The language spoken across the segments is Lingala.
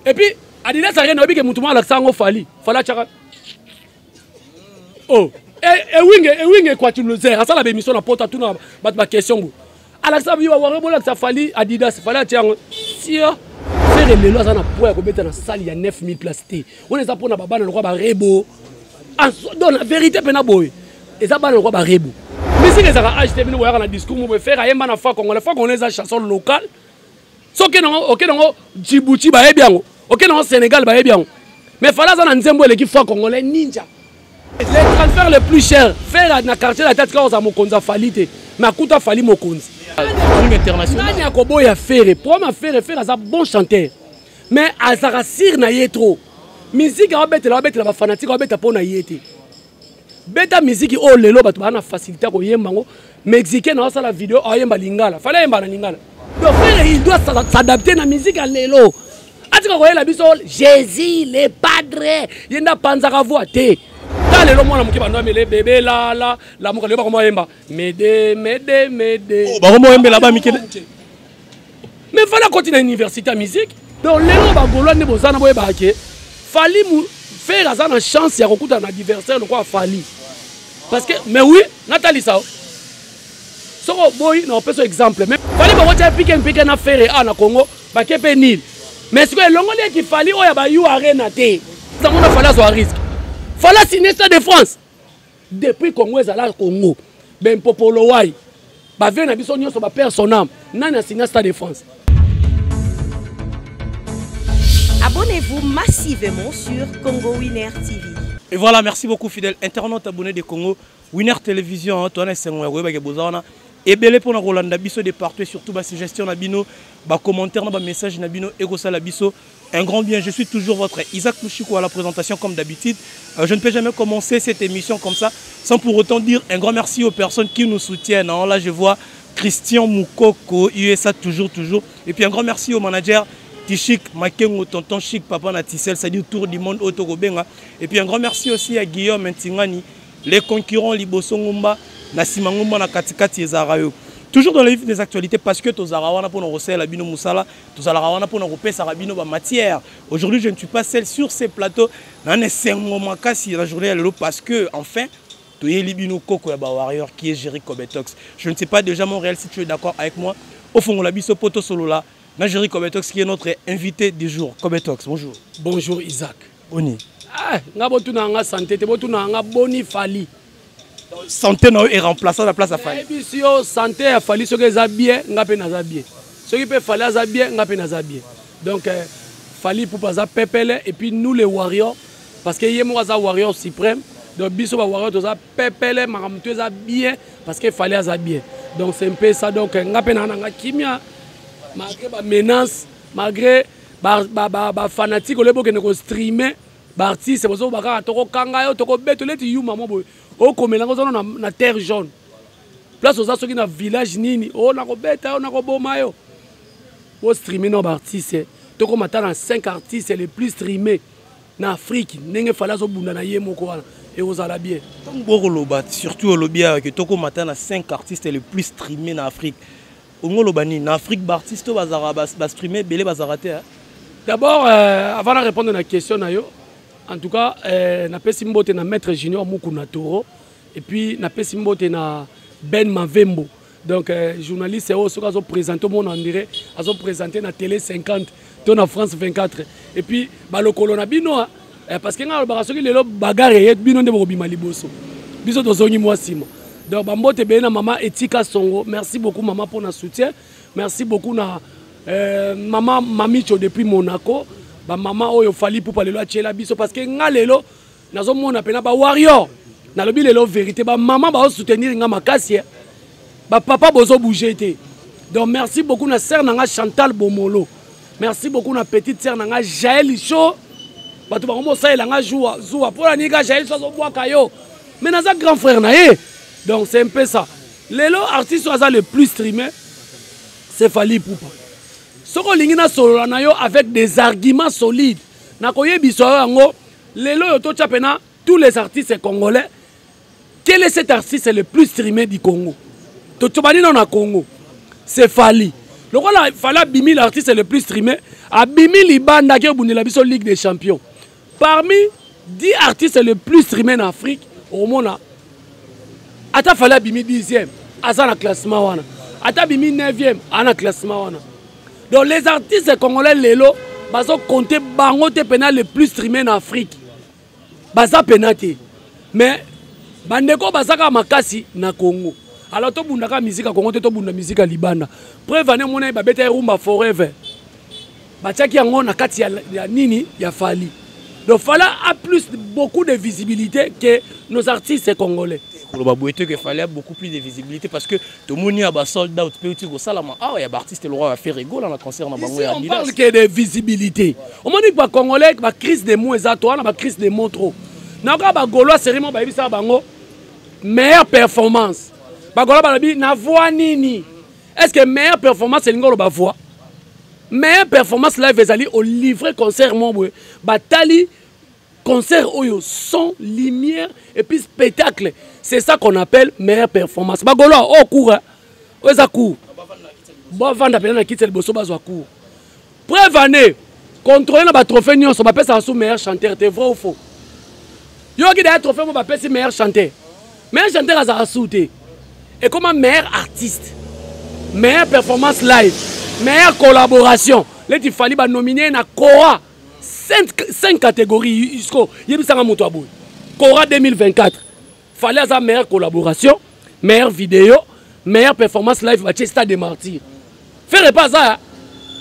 Et puis Adidas Arena oyebi ke mutu moko alakisa yango Fally. Fally atiaka oh ewinge ewinge equatiloser asala baémission na poto atuna bato baquestion ngo alakisa biyo bawarrior bolakisa Fally Adidas Fally atia yango tia Ferre lelo aza na poids ya kobeta na salle ya 9000 place te wana eza mpona babana lokola barebo donc la vérité mpena boye eza bana lokola barebo misiki ezalaka age te bino boyaka na discours mo boye Ferre ayemba na fa congolais fa congolais eza chanson locale soki nango oke nango Djibouti bayebi yango oke nango Sénégal bayebi yango mais Fally aza na nzembo eleki fois congolais ninja les transferts les plus chers Ferre na quartier la tête kozala mokonzi ya Fally te mais akuta Fally mokonzi nani akoboya Ferre problème ya Ferre Ferre aza bon chanteur mais azalaka sire na ye trop musique aobetela aobetela bafanatike aobeta mpo na ye te beta miziki oyo lelo bato baa na facilité ya koyemba yango mexicain na osala video ayemba lingala fale ayemba na lingala donc frère il doit s'adapter na musique ya lelo atika koyela biso jésus le padre ye nde apanzaka voi te ta lelo mwana moke bando amele bebe lala lamuka lelo bakoma oyemba mede mede mede oh, bakoma oyembela ba mike mais fali akoti na université ya musique donc lelo bagolois nde boza na boyebaka ke fali Ferre aza na chance ya kokutana na adversaire lokola Fally parce que mais oui natalisa yo soki oboyi na opesa exemple mais Fally bakotya pike mpike na Ferre a na Congo bake mpe nil mais sikoyo elongoli eki Fally oyo ya ba U Arena te sango na Fally azwa risque Fally asigne Stade de France depuis Congo ezala Congo bempopolo wai bavie na biso nyonso bapère son âme nani asigna Stade de France. Abonnez-vous massivement sur Congo Winner TV. Et voilà, merci beaucoup fidèle internaute abonné de Congo Winner Télévision, toi na sengo ya koyeba ke boza wana ebele pona kolanda biso de partout et surtout ba suggestion na bino, ba commentaire na ba message na bino ekosala biso un grand bien. Je suis toujours votre Isaac Mouchiko à la présentation comme d'habitude. Je ne peux jamais commencer cette émission comme ça sans pour autant dire un grand merci aux personnes qui nous soutiennent. Hein. Là, je vois Christian Moukoko, USA toujours, toujours. Et puis un grand merci au manager Tichik Makengo, tonton Chic, papa Natissel, c'est-à-dire tour du monde Autogobenga. Et puis un grand merci aussi à Guillaume Ntingani, les concurrents Liboso Ngumba, Nasima Ngumba, na Katikati et Zarayo. Toujours dans les vif des actualités parce que tozara wana pour nous la bino musala, tozalaka wana pour nous repesaka bino ba matière. Aujourd'hui, je ne suis pas seul sur ces plateaux. Na esengo makasi la journée ya lelo parce que enfin toyeli bino koko ya ba warrior qui est Jerry Cobetox. Je ne sais pas déjà Montréal si tu es d'accord avec moi. Ofongola biso poto solola na Jerry Cobetox qui est notre invité du jour. Cobetox, bonjour. Bonjour Isaac. Boni. Ah, nga botuna nga santé te botuna nga boni Fally. Santé na yo est remplaçant la place ya Fally. Nayebisi yo santé ya Fally soki eza bien nga mpe naza bien. Soki mpe Fally aza bien nga mpe naza bien. Donc Fally Ipupa aza pepele et puis nous les warriors parce que ye moko aza warrior suprême. Donc biso ba warrior toza pepele makambo to eza bien parce que Fally aza bien. Donc c'est un peu ça. Donc nga mpe na nga kimia malgré ba menaces, malgré ba ba ba, ba fanatique ole bokende ko streamer ba artiste bozo ba kaka tokokanga yo tokobeta leti yuma mo boye okomela ngo zona na, na terre jaune place oza soki na village nini o nakobeta yo nakoboma yo bo streamer na ba artiste tokoma ata na 5 artistes les plus streamés na Afrique ndenge Fally azobunda na ye moko wana ekozala bien. Ntango bokoloba surtout olobi awa ke tokoma ata na 5 artistes les plus streamés na Afrique, olingi oloba nini? Na Afrique ba artistes oyo bazalaka ba streamer ebele bazalaka te, hein? D'abord, avant de répondre à la question na yo, en tout cas, napesi mbote na maître Junior Mukuna Toro et puis napesi mbote na Ben Mavembo. Donc journaliste oyo soki azo présenter mon on dirait azo présenter na télé 50 to na France 24 et puis balokolo na bino, hein, parce que nga alobaka soki lelo bagarre ye bino nde bokobima liboso biso tozongi mwa nsima. Donc bambote ebele na mama Etika Songo, merci beaucoup mama pour na soutien, merci beaucoup na mama Mamicho depuis Monaco, ba mama oyo Fally Ipupa lelo atiela biso parce que nga lelo nazomona pena ba warrior nalobi lelo vérité ba mama ba soutenir nga makasi, eh. Ba papa bozo bouger te. Donc merci beaucoup na sœur nanga Chantal Bomolo, merci beaucoup na petite sœur nanga Jaël Show, bato bango mosalela nga zuwa zuwa mpona nini ka Jaël Show azobwaka yo mais naza grand frère na ye. Donc c'est un peu ça. Lelo artiste oyo aza le plus streamé c'est Fally Ipupa. Soki olingi nasolola na yo avec des arguments solides nakoyebisa yo yango lelo oyo totya pena tous les artistes congolais. Quel est cet artiste le plus streamé du Congo? Totobani na Congo c'est Fally. Lokola Fally abimi l'artiste le plus streamé, abimi libanda ake obundela biso Ligue des Champions. Parmi 10 artistes le plus streamé en Afrique, omona ata Fally abimi 10e, aza na classement wana. Ata abimi 9e, aza na classement wana. Donc les artistes congolais lelo bazo compter bango te pena le plus streamé en Afrique. Baza pena te. Mais bandeko bazaka makasi na Congo. Alors tobundaka musique ya Congo te, tobunda musique ya libanda. Preuve ane mona babeta rumba forever. Batiaki yango na kati ya nini ya Fally. Donc Fally a plus beaucoup de visibilité que nos artistes congolais. Koloba boye te que Fally a beaucoup plus de visibilité parce que tomoni ya ba sold out pe uti kosalama awa ya ba artiste le roi va faire rigoler na concert na bango ya On parle que de visibilité. Omoni ba congolais ba crise de mots eza to na ba crise de mots trop. Na ka ba gaulois sérieusement ba yebisa bango meilleure performance. Ba gaulois balobi na voix nini? Est-ce que meilleure performance elingi oloba voix? Meilleure performance live ezali au livrer concert mo boye. Batali concert oyo son, lumière et puis spectacle. C'est ça qu'on appelle meilleure performance. Ba gaulois oh cours. Oyo eza cours. Bavanda pena na kiti ya liboso bazwa cours. Preuve année contrôler na ba trophée nyonso bapesaka sous meilleur chanteur, te vrai ou faux? Yoki d'ailleurs trophée mo bapesi meilleur chanteur. Meilleur chanteur azalaka sous te. Et comment meilleur artiste, meilleure performance live, meilleure collaboration. Leti Fally ba nominer na Kora 5 catégories jusqu'au yebisanga moto aboy. Kora 2024. Fally aza meilleure collaboration, meilleure vidéo, meilleure performance live ba stade des Martyrs. Faire pas ça.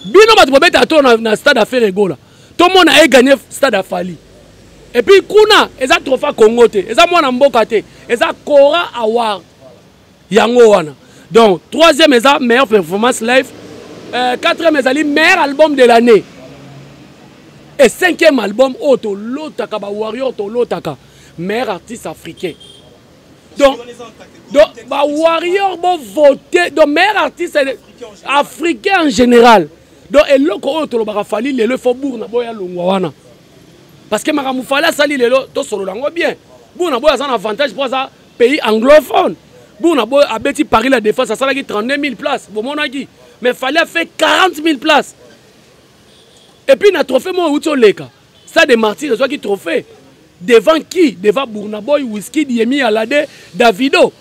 Bino bato bobeta to na stade à Ferre Gola. Tout le monde a gagné stade à Fally. Et puis kuna eza trophée Congo te, eza mwana mboka te, eza Kora Award. Yango wana. Donc troisième eza meilleure performance live, quatrième ezali meilleur album de l'année. Et cinquième album oyo tolotaka ba warrior tolotaka meilleur artiste africain. Donc ba warrior bo voter donc meilleur artiste africain en général. Donc eloko oyo tolobaka Fally lelo faut Burna Boy alongwa wana. Parce que makambo Fally asali lelo tosolola yango bien. Burna Boy aza na avantage po aza pays anglophone. Burna Boy abeti Paris la Défense asalaki 32 000 places, bomonaki. Mais Fally a fait 40 000 places. Et puis na trophée mo outi oleka. Stade des Martyrs ezwaki trophée. Devant qui? Devant Burna Boy, Wizkid, Yemi Alade, Davido.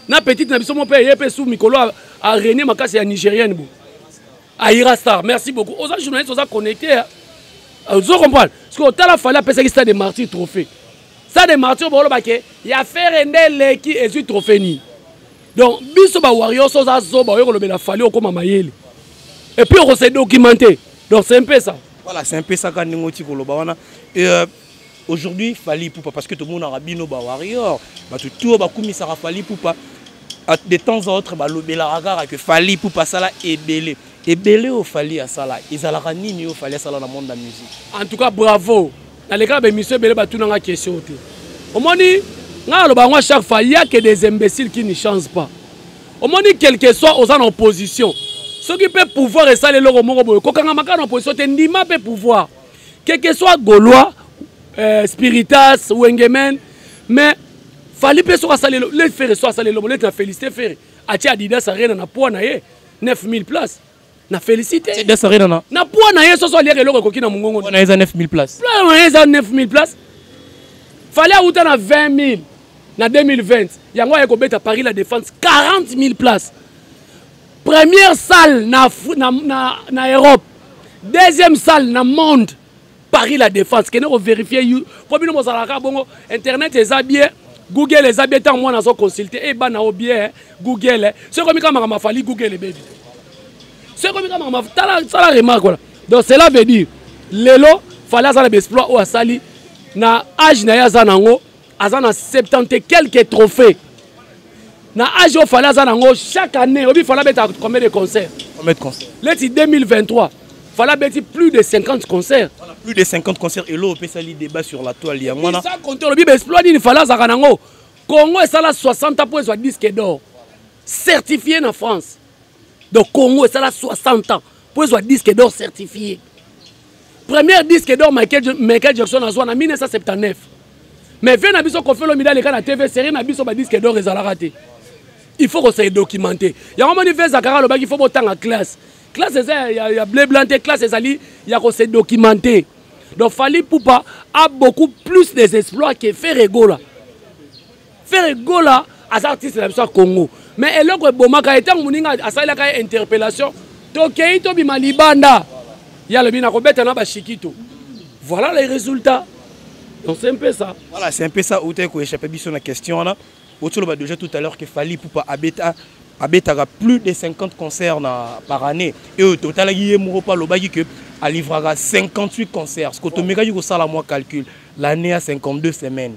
Na petite na biso mo pe yepe sous mikolo a régné makasi ya nigérienne bo. Ayra Star, merci beaucoup. Oza journaliste, oza connecté, hein. Ozo comprendre. Parce que otala Fally apesaki Stade des Martyrs trophée. Stade des Martyrs bolo bake, ya faire nde leki ezui trophée ni. Donc biso ba warriors oza zoba oyo kolobela Fally okoma mayele. Et puis on s'est documenté. Donc c'est un peu ça. Voilà, c'est un peu ça quand ngoti koloba wana. Et aujourd'hui Fally Ipupa parce que tout le monde a bino ba warrior, ba tout tout ba kumisaka Fally Ipupa. De temps en autre ba lobela ragara que Fally Ipupa sala ebele. Ebele o Fally asala, ezalaka nini o Fally asala na monde de la musique. En tout cas bravo. Na leka ba émission ebele ba tunanga question te. Omoni nga loba ngwa chaque fois il y a que des imbéciles qui ne changent pas. Omoni quel que soit aux en opposition. Ceux qui peuvent pouvoir et ça les loro moko boye kokanga maka na opposition te ndima pe pouvoir. Quel que soit Gaulois, Spiritas, Wengemen, mais Fally pe soka sale le faire soit sale le le félicité faire. Atia Adidas Arena na poids na ye 9000 places. Na félicité. Adidas Arena na. Na poids na ye soso aliere eloko ekoki na mongongo. Poids na ye eza 9000 places. Poids na ye eza 9000 places. Fally auta na 20000 na 2020. Yango aye kobeta Paris la Défense 40000 places. Première salle na Europe. Deuxième salle na monde. Paris la Défense. Kene ko vérifier you. Po bino bozalaka bongo internet eza bien. Google eza bien tant moi nazo consulter et bana o bien Google. C'est comme kama ma Fally Google baby. C'est comme kama ma tala sala remarque voilà. Donc cela veut dire lelo Fally aza na exploit o asali na âge na ya za nango aza na 70 et quelques trophées. Na âge o Fally aza nango chaque année obi Fally beta combien de concerts? Combien de concerts? Leti 2023 Fally beti plus de 50 concerts. Voilà, plus de 50 concerts et l'eau opesali débat sur la toile ya mwana. Ça compte le bibe exploit ni Fally azaka nango. Congo esala 60 ans pour ezwa disque d'or certifié en France. Donc Congo esala 60 ans pour ezwa disque d'or certifié. Premier disque d'or Michael Jackson azwa na 1979. Mais viens na biso Koffi Olomide aleka na TV série na biso ba disque d'or ezalaka te. Il faut qu'on se documente. Yango moni ve Zakara alobaki, il faut botanga classe. Classe eza ya bleu blanc te, classe ezali ya ko se documenter. Donc Fally Ipupa a beaucoup plus des exploits que Ferre Gola. Ferre Gola aza artiste na biso ya Congo. Mais eloko ebomaka ye ntango moninga asalelaka ye interpellation, tokei tobima libanda. Ye alobi nakobeta na bashikito. Voilà les résultats. Donc c'est un peu ça. Voilà, c'est un peu ça. Outa ko échapper biso na question wana. Otoloba déjà tout à l'heure que Fally Ipupa abeta abetaka plus de 50 concerts na, par année. Et au total, ye moko pa lobaki que alivrera 58 concerts. Ce que tomekaki kosala moi calcul, l'année a 52 semaines.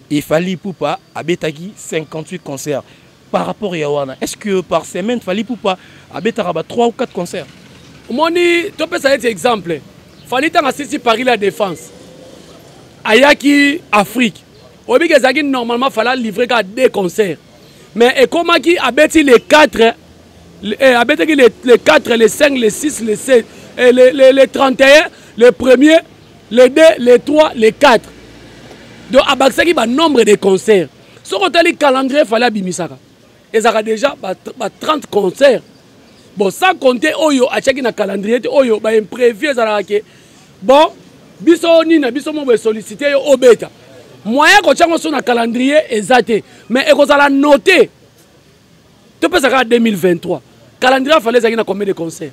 Et Fally Ipupa abetaki 58 concerts. Par rapport ya wana, est-ce que par semaine Fally Ipupa abetaka ba 3 ou 4 concerts? Omoni, topesa neti exemple. Fally ntango asisi Paris la Défense, ayaki Afrique. Oyebi ke ezalaki normalement fallait livrer kaka 2 concerts. Mais ekomaki abeti les 4, abetaki les 4, les 5, les 6, les 7, les 31, les premiers, les 2, les 3, les 4. Donc abakisaki ba nombre de concerts. Soki otali calendrier fallait abimisaka. Ezalaka déjà ba 30 concerts. Bon, sans compter oyo atiaki na calendrier te, oyo ba imprévu ezalaka ke bon, biso nini na biso mo boye sollicité yo obeta. Moyen kotia ngo so na calendrier eza te, mais ekozala noté. Topesaka 2023. Calendrier fallait ezalaki na combien de concerts?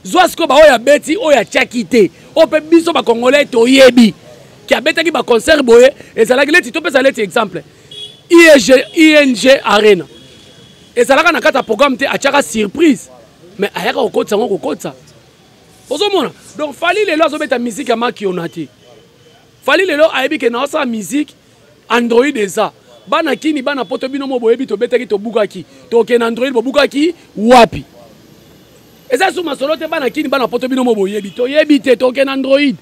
Zwa sikoyo ba oyo abeti, oyo atiaki te. Oyo mpe biso ba Congolais toyebi. Ki abetaki ba concert boye, ezalaki leti, topesa leti exemple. ING, ING Arena. Ezalaka na kati ya programme te, atiaka surprise. Mais ayaka kokotisa ngo kokotisa. Ozomona? Donc Fally lelo azobeta musique ya Makiona te. Fally lelo ayebi ke na osala musique Android eza. Bana kini bana poto bino mo boyebi tobetaki tobukaki. Tokende na Android bobukaki wapi? Eza sous masolo te bana kini bana poto bino mo boyebi. Toyebi te tokende na Android.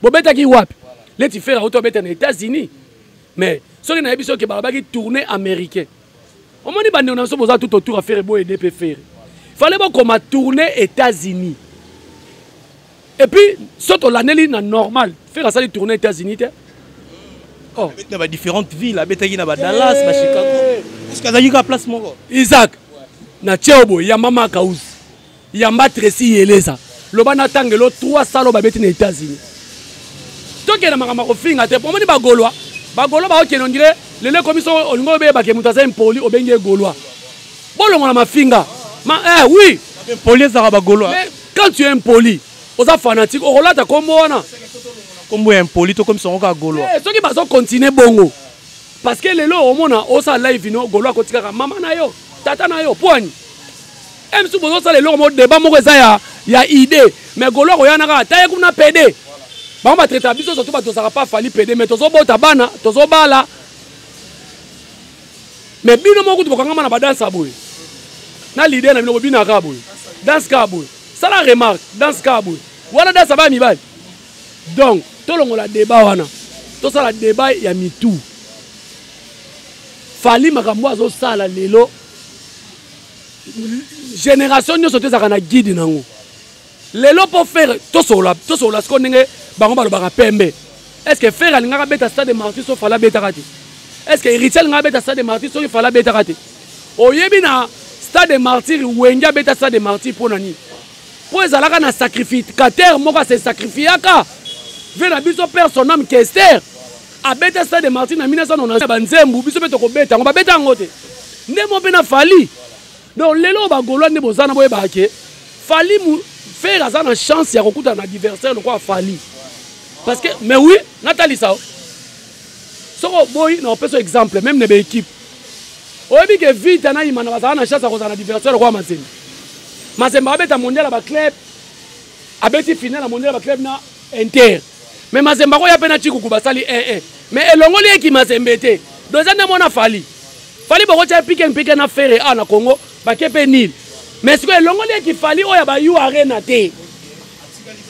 Bobetaki wapi? Leti Ferre auto beta na États-Unis. Mais soki nayebi soki balobaki tournée américain. Omoni bande na biso boza tout autour à Ferre boye DP Ferre. Fallait bokoma tournée États-Unis. Et puis soki tolandeli na normal, Ferre asali tournée États-Unis te. Oh. Abeti na ba différentes villes, abetaki na ba Dallas, ba Chicago. Est-ce que azalaki kaka place moko? Isaac, na Tcheobo, yamba Makaus, yamba Tracy Yeleza. Loba na tangelo 3 salles babeti na États-Unis. Tokende makambo ya kofinga te. Omoni ba Gaulois, ba Gaulois ba okende on dirait lelo ekomi so olingo obeyeba ke moto aza impoli obengi ye Gaulois. Bolongola mafinga. Ma, oui. Impoli ezalaka ba Gaulois. Mais quand tu es impoli, oza fanatique, okolata kombo wana. Kombo ya impoli to komisa yango kaka Gaulois. Soki bazo continuer bongo. Parce que lelo omona osa live no Gaulois akotikaka mama na yo, tata na yo, poani. Msu bozosala eloko moko débat moko eza ya idée, mais Gaulois koya na kaka taye kuna PD. Bango ba traiter biso surtout ba tozaka pas Fally PD, mais tozobota bana, tozobala. Mais bino moko kutu bokangama na ba danse ya boye. Na leader na bino bobina kaka boye. Danse kaka boye. Sala remarque, danse kaka boye. Wana danse ba mibali. Donc, tolongola débat wana. Tosala débat ya mitu. Fally makambo azosala lelo. Génération nyonso te ezalaka na guide nango. Lelo po faire tosola, tosola siko ndenge bango balobaka pembe. Est-ce que Ferre alingaka beta stade de Martyrs so Fally abetaka te? Est-ce que Héritier alingaka beta stade de Martyrs soki Fally abetaka te? Oyebi na stade de Martyrs Wenge abeta stade de Martyrs mpo na nini? Mpo ezalaka na sacrificateur moko ase sacrifiaka. Ve na biso père son âme Kester abeta stade de Martyrs na 1990 ba nzembu biso pe tokobeta yango babeta yango te. Nde mo pe na Fally. Donc lelo ba Gaulois nde bozana boyebaka ke Fally mu Ferre aza na chance ya kokutana na adversaire lokola Fally. Parce que mais oui, natalisa o. Soko boyi na opesa exemple même na ba équipe. Oyebi ke Vita na Imana bazala na chance ya kozala na adversaire lokola Mazembe. Mazembe abeta mondial ya ba club, abeti finale ya mondial ya ba club na Inter. Mais Mazembe akoya pe na Chikuku basali 1-1. Mais elongoli eki Mazembe te. Donc eza nde mwana Fally. Fally bokotia pique pique na Ferre a na Congo, bake pe nil. Mais sikoyo elongoli eki Fally oyo ba U Arena te.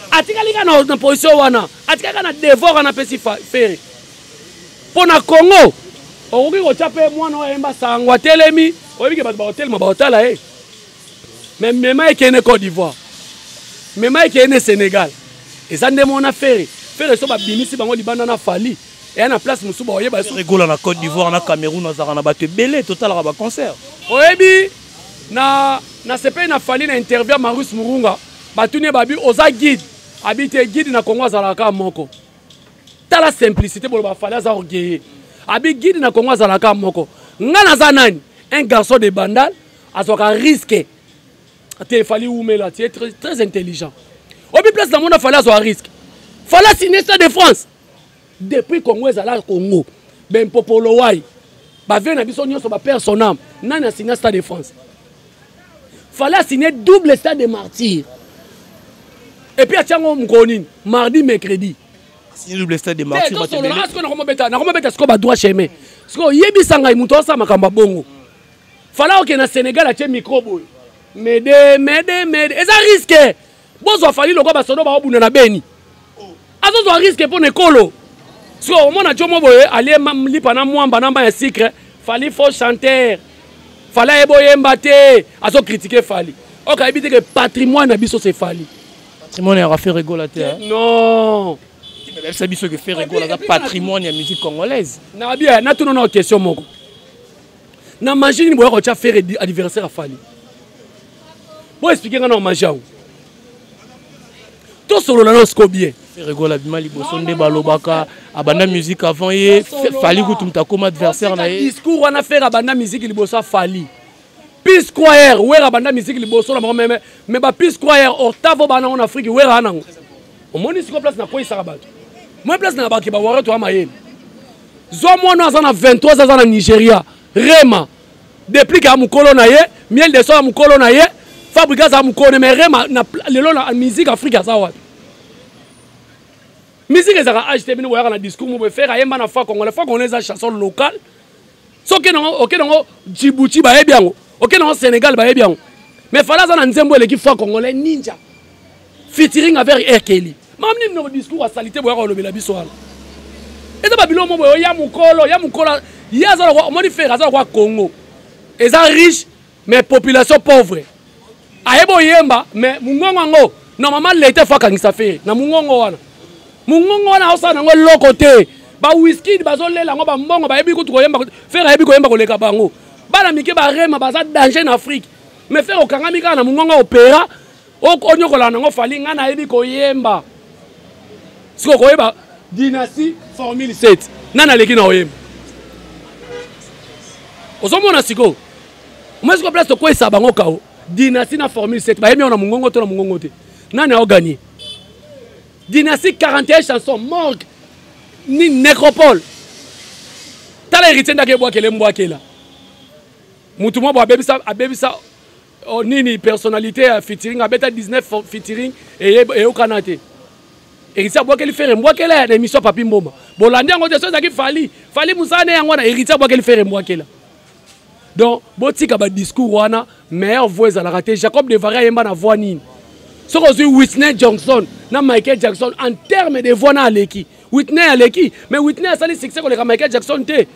Atikali kaka na position wana, atikali kaka na devoir wana apesi Ferre. Mpo na Congo, okoki kotia pe mwana oyo ayemba sango atelemi, oyebi ke bato bakotelema bakotala ye. Mais mema ekende Côte d'Ivoire, mema ekende Sénégal, eza nde mwana Ferre. Ferre so babimisi bango libanda na Fally, eya na place mosusu bakoyeba so. Rigola na Côte d'Ivoire, na Cameroun, azalaka na bato ebele, totalaka ba concert. Oyebi Na nasepeli na Fally na interview ya Marius Murunga, batuni ye babi oza guide, abi te guide na Congo azalaka kaka moko. Tala simplicité, boloba Fally aza orgueilleux. Abi guide na Congo azalaka moko. Nga naza nani? Un garçon de Bandal azwaka risque. Te Fally wumela, tu es très, très intelligent. Obi place na mona Fally azwa risque. Fally a signé Stade de France. Depuis Congo ezala Congo. Ben Popolo wai. Ba vie na biso nyonso ba père son âme. Nani a signé Stade de France? Fally a signé double Stade de Martyrs. Et puis atiango mokolo nini? Mardi, mercredi. Signé double Stade de Martyrs. Te tosolola asko na komobeta, na komobeta siko ba droit chemin. Siko yebisa ngai moto asala makambo ya bongo. Fally okende na Sénégal atie micro boye. Mede, mede, mede. Eza risque. Bozwa Fally lokola basodo baobunda na Beni. Azozwa risque mpo na ekolo. Siko omona jomo boye alie lipa na mwamba na mai ya sucre. Fally faux chanteur. Fally ayeba oyemba te. Azo critiquer Fally. Ok, ayebi te que patrimoine na biso c'est Fally. Patrimoine ya Ferre Gola te. Non. Mais biso que Ferre Gola aza patrimoine ya musique congolaise. Na bien, na tuna na question moko. Na magie nini boya kotia Ferre adversaire ya Fally? Bo expliquer nga na magie yango. Tosolola na siko bien. Ferre Gola abima liboso nde balobaka abanda musique avant ye, Fally kutu mutu akoma adversaire na ye. Discours wana Ferre abanda musique liboso ya Fally. P Square Wera abanda musique liboso na bango meme, mais ba P Square Octavo bana en Afrique Wera nango. Omoni siko place na koyisaka bato. Moi place na baki ba warrior to mayele. Zwa mwana aza na 23 aza na Nigeria, Rema. Depuis ka mukolo na ye, miel de son mukolo na ye, Fabregas aza mukolo mais Rema na lelo na musique Afrique aza wapi? Musique ezaka age te bino boyaka na discours mo boye faire ayemba na franc congolais, franc congolais eza chanson locale. Soki nango oke nango Djibouti bayebi yango, oke nango Sénégal bayebi yango. Mais Fally aza na nzembo eleki franc congolais ninja. Featuring avec R. Kelly. Mamni no discours à salité boyaka olobela biso wana. Eza ba biloko mo boye ya mukolo, ya mukolo, ye aza lokwa, omoni Ferre aza lokwa Congo. Eza riche mais population pauvre. Ayebo oyemba mais mungongo yango normalement l'État faut akangisa Ferre na mungongo wana. Mungongo wana osala nango eloko te. Ba Wizkid bazolela yango ba mbongo bayebi kutu koyemba, Ferre ayebi koyemba koleka bango. Bana mike ba Rema baza danger na Afrique. Mais Ferre okangami kaka na mungongo opéra, onyokola nango Fally nga nayebi koyemba. Siko koyeba dynastie formule 7. Nani aleki na oyemba? Ozomona siko. Moi siko place tokwesa bango kao. Dynastie na formule 7 bayembi na mungongo to na mungongo te. Nani a gagné? Dynastie 41 chansons, morgue ni nécropole. Tala héritier ndake bwakele mbwakela. Mutu mwa abebisa abebisa oh, nini personnalité ya featuring abeta 19 featuring eyokana te. Héritier abwakeli Ferre mbwakela na émission Papi Mboma. Bolandi yango te so ezalaki Fally. Fally musane yango na héritier abwakeli Ferre mbwakela. Donc botika ba discours wana, meilleure voix ezalaka te. Jacob de Varia ayemba na voix nini? Soki ozwi Whitney Johnson na Michael Jackson en terme de voix na aleki. Whitney aleki, mais Whitney asali succès koleka Michael Jackson te.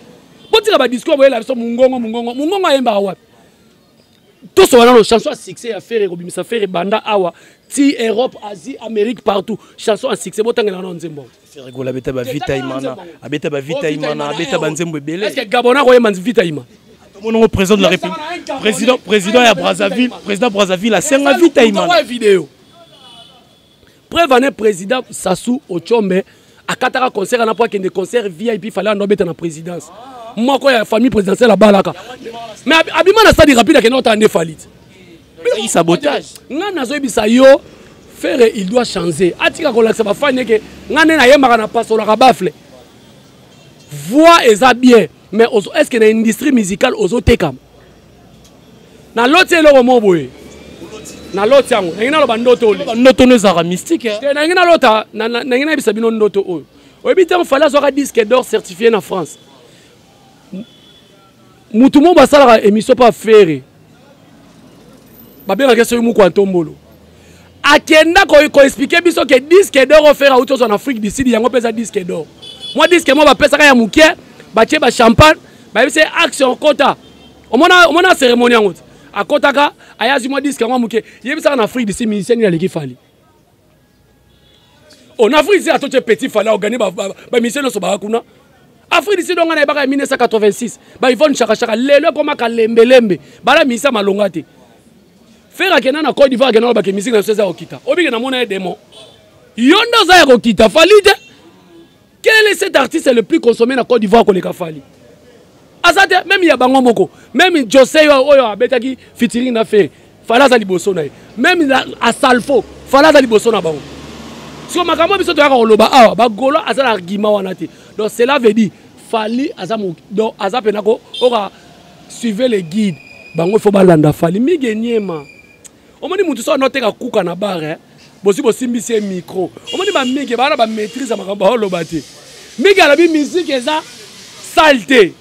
Botika ba discours boyela biso mungongo mungongo. Mungongo ayembaka wapi? Tout wana no chanson à succès ya Ferre kobimisa Ferre banda awa ti Europe, Asie, Amérique partout. Chanson à succès botangela na nzembo. Ferre Gola abeta ba Vita Imana, abeta ba Vita Imana, abeta ba nzembo ebele. Est-ce que Gabon akoyemba Vita Imana? Mon président de la République, président, président ya Brazzaville, président Brazzaville asenga Vita Imana. Vidéo. Preuve en est président Sassou Ochombe akataka concert na po akende concert VIP fallait andobeta na présidence. Moko ya famille présidentielle abalaka. Mais abima na stade rapide akende otande Fally. Sabotage. Nga nazoyebisa yo Ferre il doit changer. Atika kolakisa ba fan ke nga nde nayembaka na pasolaka bafle. Voix eza bien mais est-ce que na industrie musicale ozotekama? Na loti eloko mo boye. Na loti yango. Nangi naloba ndoto oyo. Ndoto no ezalaka mystique. Te nangi nalota, nangi nayebisa bino ndoto oyo. Oyebi ntango Fally azwaka disque d'or certifié na France. Mutu mo basalaka émission pa Ferre. Babengaka soki moko ya ntombolo. Akenda ko expliquer biso ke disque d'or oyo Ferre auti ozwa na Afrique du Sud yango mpe eza disque d'or. Mwa disque mo bapesaka ya moke, batie ba champagne, bayebisi ye action kota. Omona, omona cérémonie yango te. Akotaka, ayazi mwa disque yango moke. Yebisaka na Afrique du Sud musicien nini aleki Fally. Oh, na Afrique du Sud atotie petit Fally a gagné ba musicien nyonso baka kuna. Afrique du Sud onga na yebaka ya 1986. Ba Yvonne Chaka Chaka lelo ekoma kalembelembe. Bala musicien malonga te. Ferre akenda na Côte d'Ivoire, akenda olobake musique na biso eza kokita. Obike namona ye démon. Yo nde oza ya kokita, Fally te. Quel est cet artiste le plus consommé na Côte d'Ivoire koleka Fally? Aza te, même ya bango moko. Même José oyo abetaki featuring na Ferre, Fally aza liboso na ye. Même Asalfo, Fally aza liboso na bango. Siko makambo biso toyaka koloba awa, ba Gaulois aza na argument wana te. Donc cela veut dire Fally aza donc aza pena ko oka suivez les guides. Bango faut balanda Fally mige niema. Omoni mutu so anoteka kuka na bar eh. Bosi bosimbisi ye micro. Omoni ba mige ba na ba maîtrise ya makambo baoloba te. Mige alobi musique eza sale te.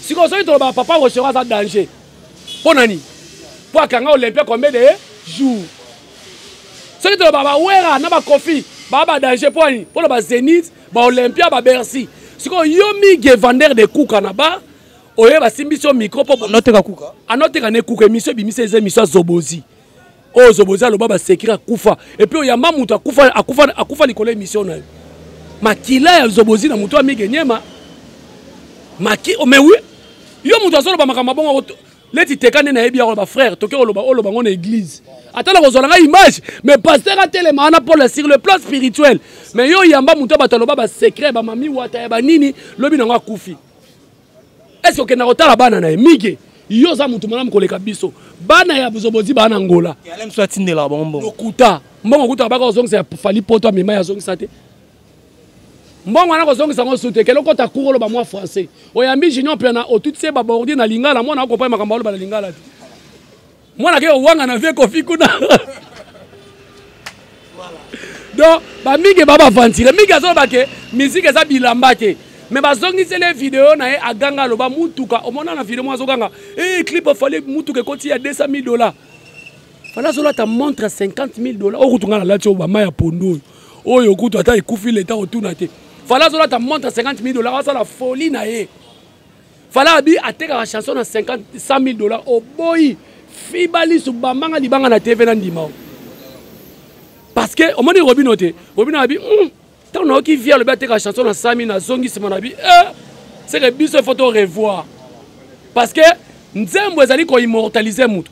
Sikoyo soki toloba papa Rochero aza danger. Mpo na nini? Mpo akanga Olympia combien de jours? Soki toloba ba Wera na ba Koffi ba ba danger mpo nini? Mpo na ba Zenith, ba Olympia, ba Bercy. Sikoyo yo Mige vendeur de kuka na bar, oye basimbisi yo micro mpo anoteka kuka, anoteka ne kuka. Émission ebimisi eza émission ya Zobozi. Oyo Zobozi aloba ba secret akufa, et puis oyamba moto akufa, akufa, akufa likolo ya émission na yo. Makila ya Zobozi na moto ya Mige Nyema maki. Oh, mais oui, yo moto azoloba makambo bongo leti teka nde nayebi yango ba frère toke oloba oloba ngo na église, ata na kozwa na ngai image, mais pasteur atelema wana Paul sur le plan spirituel. Mais yo yamba moto bato aloba ba secret, ba mami wata ya banini, lobi nango akufi, est ce que okenda kotala bana na ye? Mige, yo oza motu malamu koleka biso. Bana ya Zobozi baa na Ngola. Mosu atindelaka bango mbongo. Lokuta. Mbongo kuta baka kozongisa ya Fally poto amema, ya azongisa te. Mbongo wana kozongisa yango su te. Kele okota cour oloba mwa français. Oyambi Junior Piana, otutisi ye babordi na lingala, mwana akopa makambo aloba na lingala te. Mwana ke owanga na vie Kofi kuna. Donc bamingi ba baventire mingi azoloba ke musique eza bilamba te, mais bazongiseli video na ye aganga aloba mutuka. Omona na video moko azoganga e clip Fally, mutuka ekoti ya 200 000 $. Fally azolata montre ya 50 000 $. Oyo kutu ngai nalati oyo bama ya pondu oyo, oyo kutu ata ekufi leta kotuna te. Fally azolata montre ya 50 000 $, asala folie na ye. Fally abi atekaka chanson na 50 100 000 $. Oboyi fiba lisu, bambanga libanga na TV na ndima o. Parce que omoni Robino te. Robino abi ntango nayoki vie alobi ateka chanson na 100 000, nazongi nsima na bi eh, c'est que biso il faut to revoir, parce que nzembo ezali koimmortaliser mutu.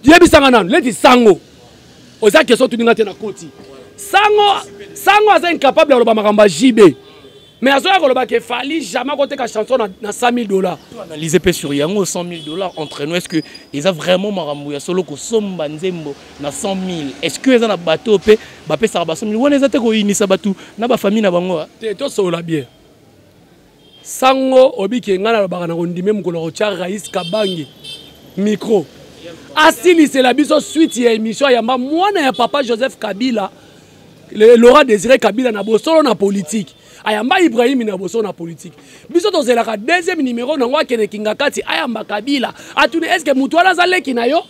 Yebisanga nanu leti sango oza question tuninga te na koti sango. Sango aza incapable ya koloba makambo ya JB, mais azoya koloba ke Fally jamais akoteka chanson na 100 000 $. Analyser mpe sur yango 100 000 $. Entre nous, est ce que eza vraiment makambo ya solo kosomba nzembo na 100 000? Est ce que eza na bato mpe bapesaka ba 100 000 wana? Eza te koyinisa bato na bafamille na bango? Te, tosolola bien. Sango obiki ngai nalobaka na kondime mokolo akotya Rais Kabange micro, asilisela biso suite ya émission ayamba mwana ya papa Joseph Kabila, Laurent Désiré Kabila, na bosolo na politique. Ayamba Ibrahim na bosolo na politique. Biso tozelaka deuxième numéro nango, akende kinga kati, ayamba Kabila, atuni est ce que motu wana aza leki na yo,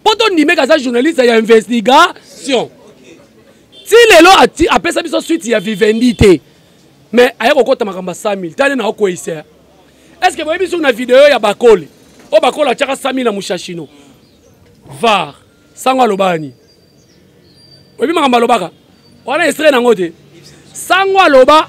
mpo tondimeka aza journaliste ya investigation. Ti lelo apesa biso suite ya Vivendi te, mais aye kokota makambo ya 100 000. Tali na okweyisa. Est ce que boyebi soki na video ya Bakole oyo Bakole atiaka 100 000 na Mushashino var, sango alobaka nini? Oyebi makambo alobaka wana, extrait nango te. Sango aloba: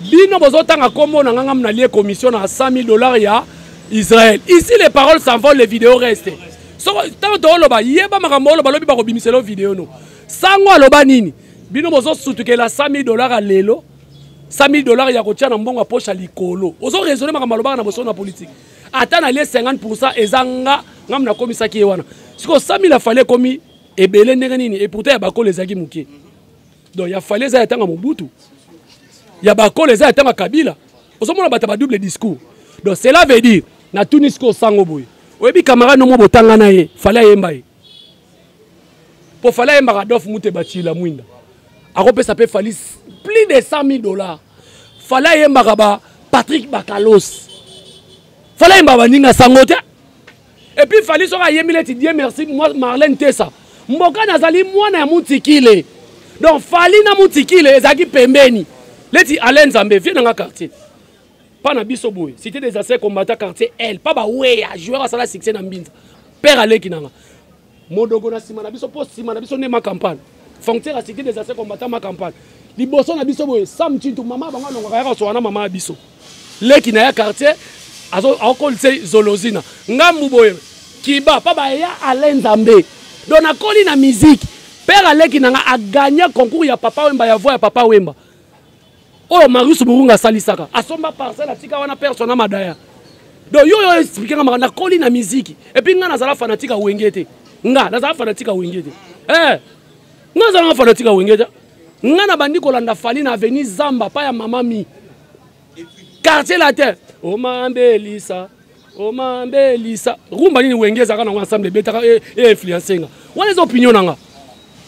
bino bozotanga nkombo na nganga na lie commission na 100 000 $ ya Israël. Ici les paroles s'envolent, les vidéos restent. Soko ntango tooloba, yeba makambo oloba, lobi bakobimisela video no. Sango aloba nini? Bino bozosutukela 100 000 $ ya lelo, 100 000 $ ya kotia na mbongo ya poche ya likolo. Ozo raisonner makambo alobaka na bosolo na politique. Ata na lie 50 eza nga ngam nakomisaki ye wana. Sikoyo 100 000 afali ekomi ebele ndenge nini? Et pourtant ya Bakolo ezalaki moke. Donc ya Fally eza ya ntango ya Mobutu, ya Bakolo eza ya ntango ya Kabila. Ozomona bato ya badouble discours. Donc cela veut dire natuni sikoyo sango boye: oyebi camarade nomo botanga na ye, Fally ayemba ye, mpo Fally ayembaka Adolphe Mute Bacila Mwinda, akopesa mpe Fally plus de 100 000 $. Fally ayembaka ba Patrick Bakalos, Fally ayembaka baninga sango te. Et puis Fally soki ayembi neti Dieu merci moi Marlène Tesa mboka nazali mwana ya Mutikile, donc Fally na Mutikile ezalaki pembeni. Leti Alain Nzambe vie nanga quartier pa na biso boye, cité des anciens combattants, quartier L, pa baweya joueur asala succès na Mbinza, père aleki nanga modogo na nsima na biso, mpo nsima na biso nde ma campagne frontière ya cité des anciens combattants, ma campagne liboso na biso boye. Sam Cintu, mama bango alongwaka yaka kosoka na mama ya biso, leki na ya quartier akokolisa zolozina ngambu boye. Kiba pa baya Alain Nzambe. Donc nakoli na musique. Père aleki na nga a gagné concours ya Papa Wemba ya voix ya Papa Wemba. Oyo Marius Burunga asalisaka. Asomba parcelle atika wana père sona madaya. Donc yo yo expliquer nga makambo nakoli na musique. Et puis nga nazala fanatique ya Wenge te. Nga nazala fanatique ya Wenge te. Eh nga nazala fanatique ya Wenge te. Nga na bandi kolanda Fally na avenue Zamba pa ya mama mi. Quartier latin. Omambelisa. Omambelisa. Rumba nini Wenge ezalaka nango ensemble ebetaka e, e influencer nga. Wana eza opinion na nga.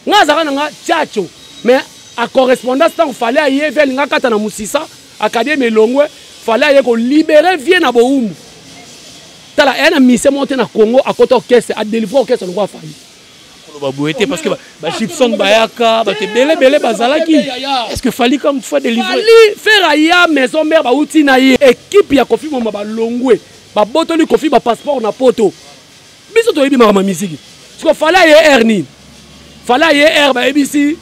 Nga azalaka na nga tchatcho. Mais a correspondance ntango Fally aye vie alinga akata na musisa académie elongwe Fally aye ko libérer vie na bowumbu. Tala eya na mise moko te na Congo akota orchestre a délivrer orchestre lokola Fally. Koloba boye te parce que ba Gibson bayaka bato ebele ebele bazalaki. Est-ce que Fally comme fois délivrer? Fally faire aya maison mère bauti na ye équipe ya Koffi Mwamba balongwe babotoli Koffi ba passeport na poto. Biso toyebi makambo ya musique. Siko Fally aye air nini? Fally aye air bayebisi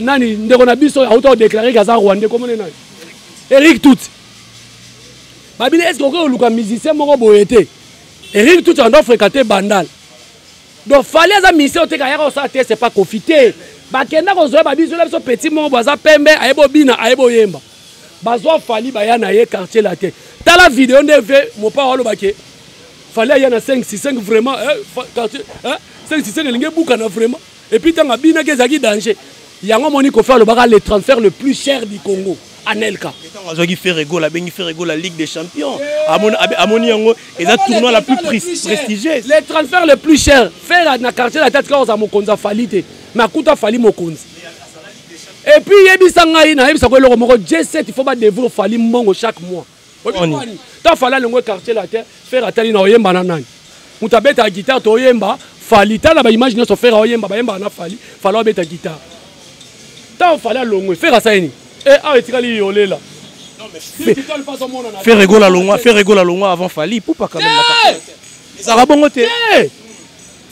nani ndeko na biso auta kodéclare ke aza rwandais komone nani Eric Tutsi. Babini est-ce que okoki koluka musicien moko boye te? Eric Tutsi ando fréquenter Bandal. Donc Fally aza musicien oteka ayaka kosala te c'est pas Koffi te. Bakenda kozwa ba biso na biso petit moko bo aza pembe ayebi obina ayebi oyemba. Bazwa Fally baya na ye quartier la te. Tala video nde ve mopa aloba ke Fally aya na 5 6 5 vraiment quartier 5 6 5 elingi ebukana vraiment. Et puis tanga bina ke ezalaki danger. Yango moni Koffi alobaka le transfert le plus cher du Congo. Anelka. Ntango azwaki Ferre Gola, abengi Ferre Gola Ligue des Champions. Amoni yango eza tournoi la plus prestigieuse. Le transfert le plus cher. Ferre na quartier la tête quand mokonzi afali te. Mais akuta Fally mokonzi. Et puis yebisa ngai na yebisa ko eloko moko J7 il faut ba dévouer Fally mbongo chaque mois. Oni. Tant Fally alongwe quartier la tête, Ferre atali na oyemba na nani. Mutu abeta guitare to oyemba Fally tala ba image nyonso Ferre oyemba ba yemba na Fally, Fally abeta guitare. Tant Fally alongwe Ferre asali nini? Eh, ah, etikali yolela. Non, mais Ferre Gola longwa, Ferre Gola longwa avant Fally, Poupa quand même. Ezalaka bongo te.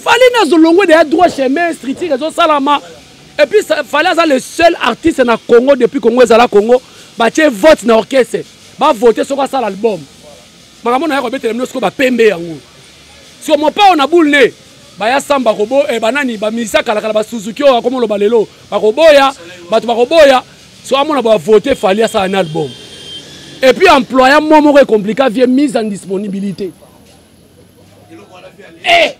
Fally nazo longwe de droit chemin streeting ezo salama. Et puis Fally aza le seul artiste na Congo depuis Congo ezala Congo, ba tie vote na orchestre. Ba voter soko asala album. Makambo na yako betela mino soko ba pembe yango. Soko mopao na boule ne baya samba kobo banani ba misa kala kala ba Suzuki oyo akomo loba lelo bakoboya bato bakoboya so amona ba voter Fally asala un album. Et puis employeur moi moko est compliqué vie mise en disponibilité. Eh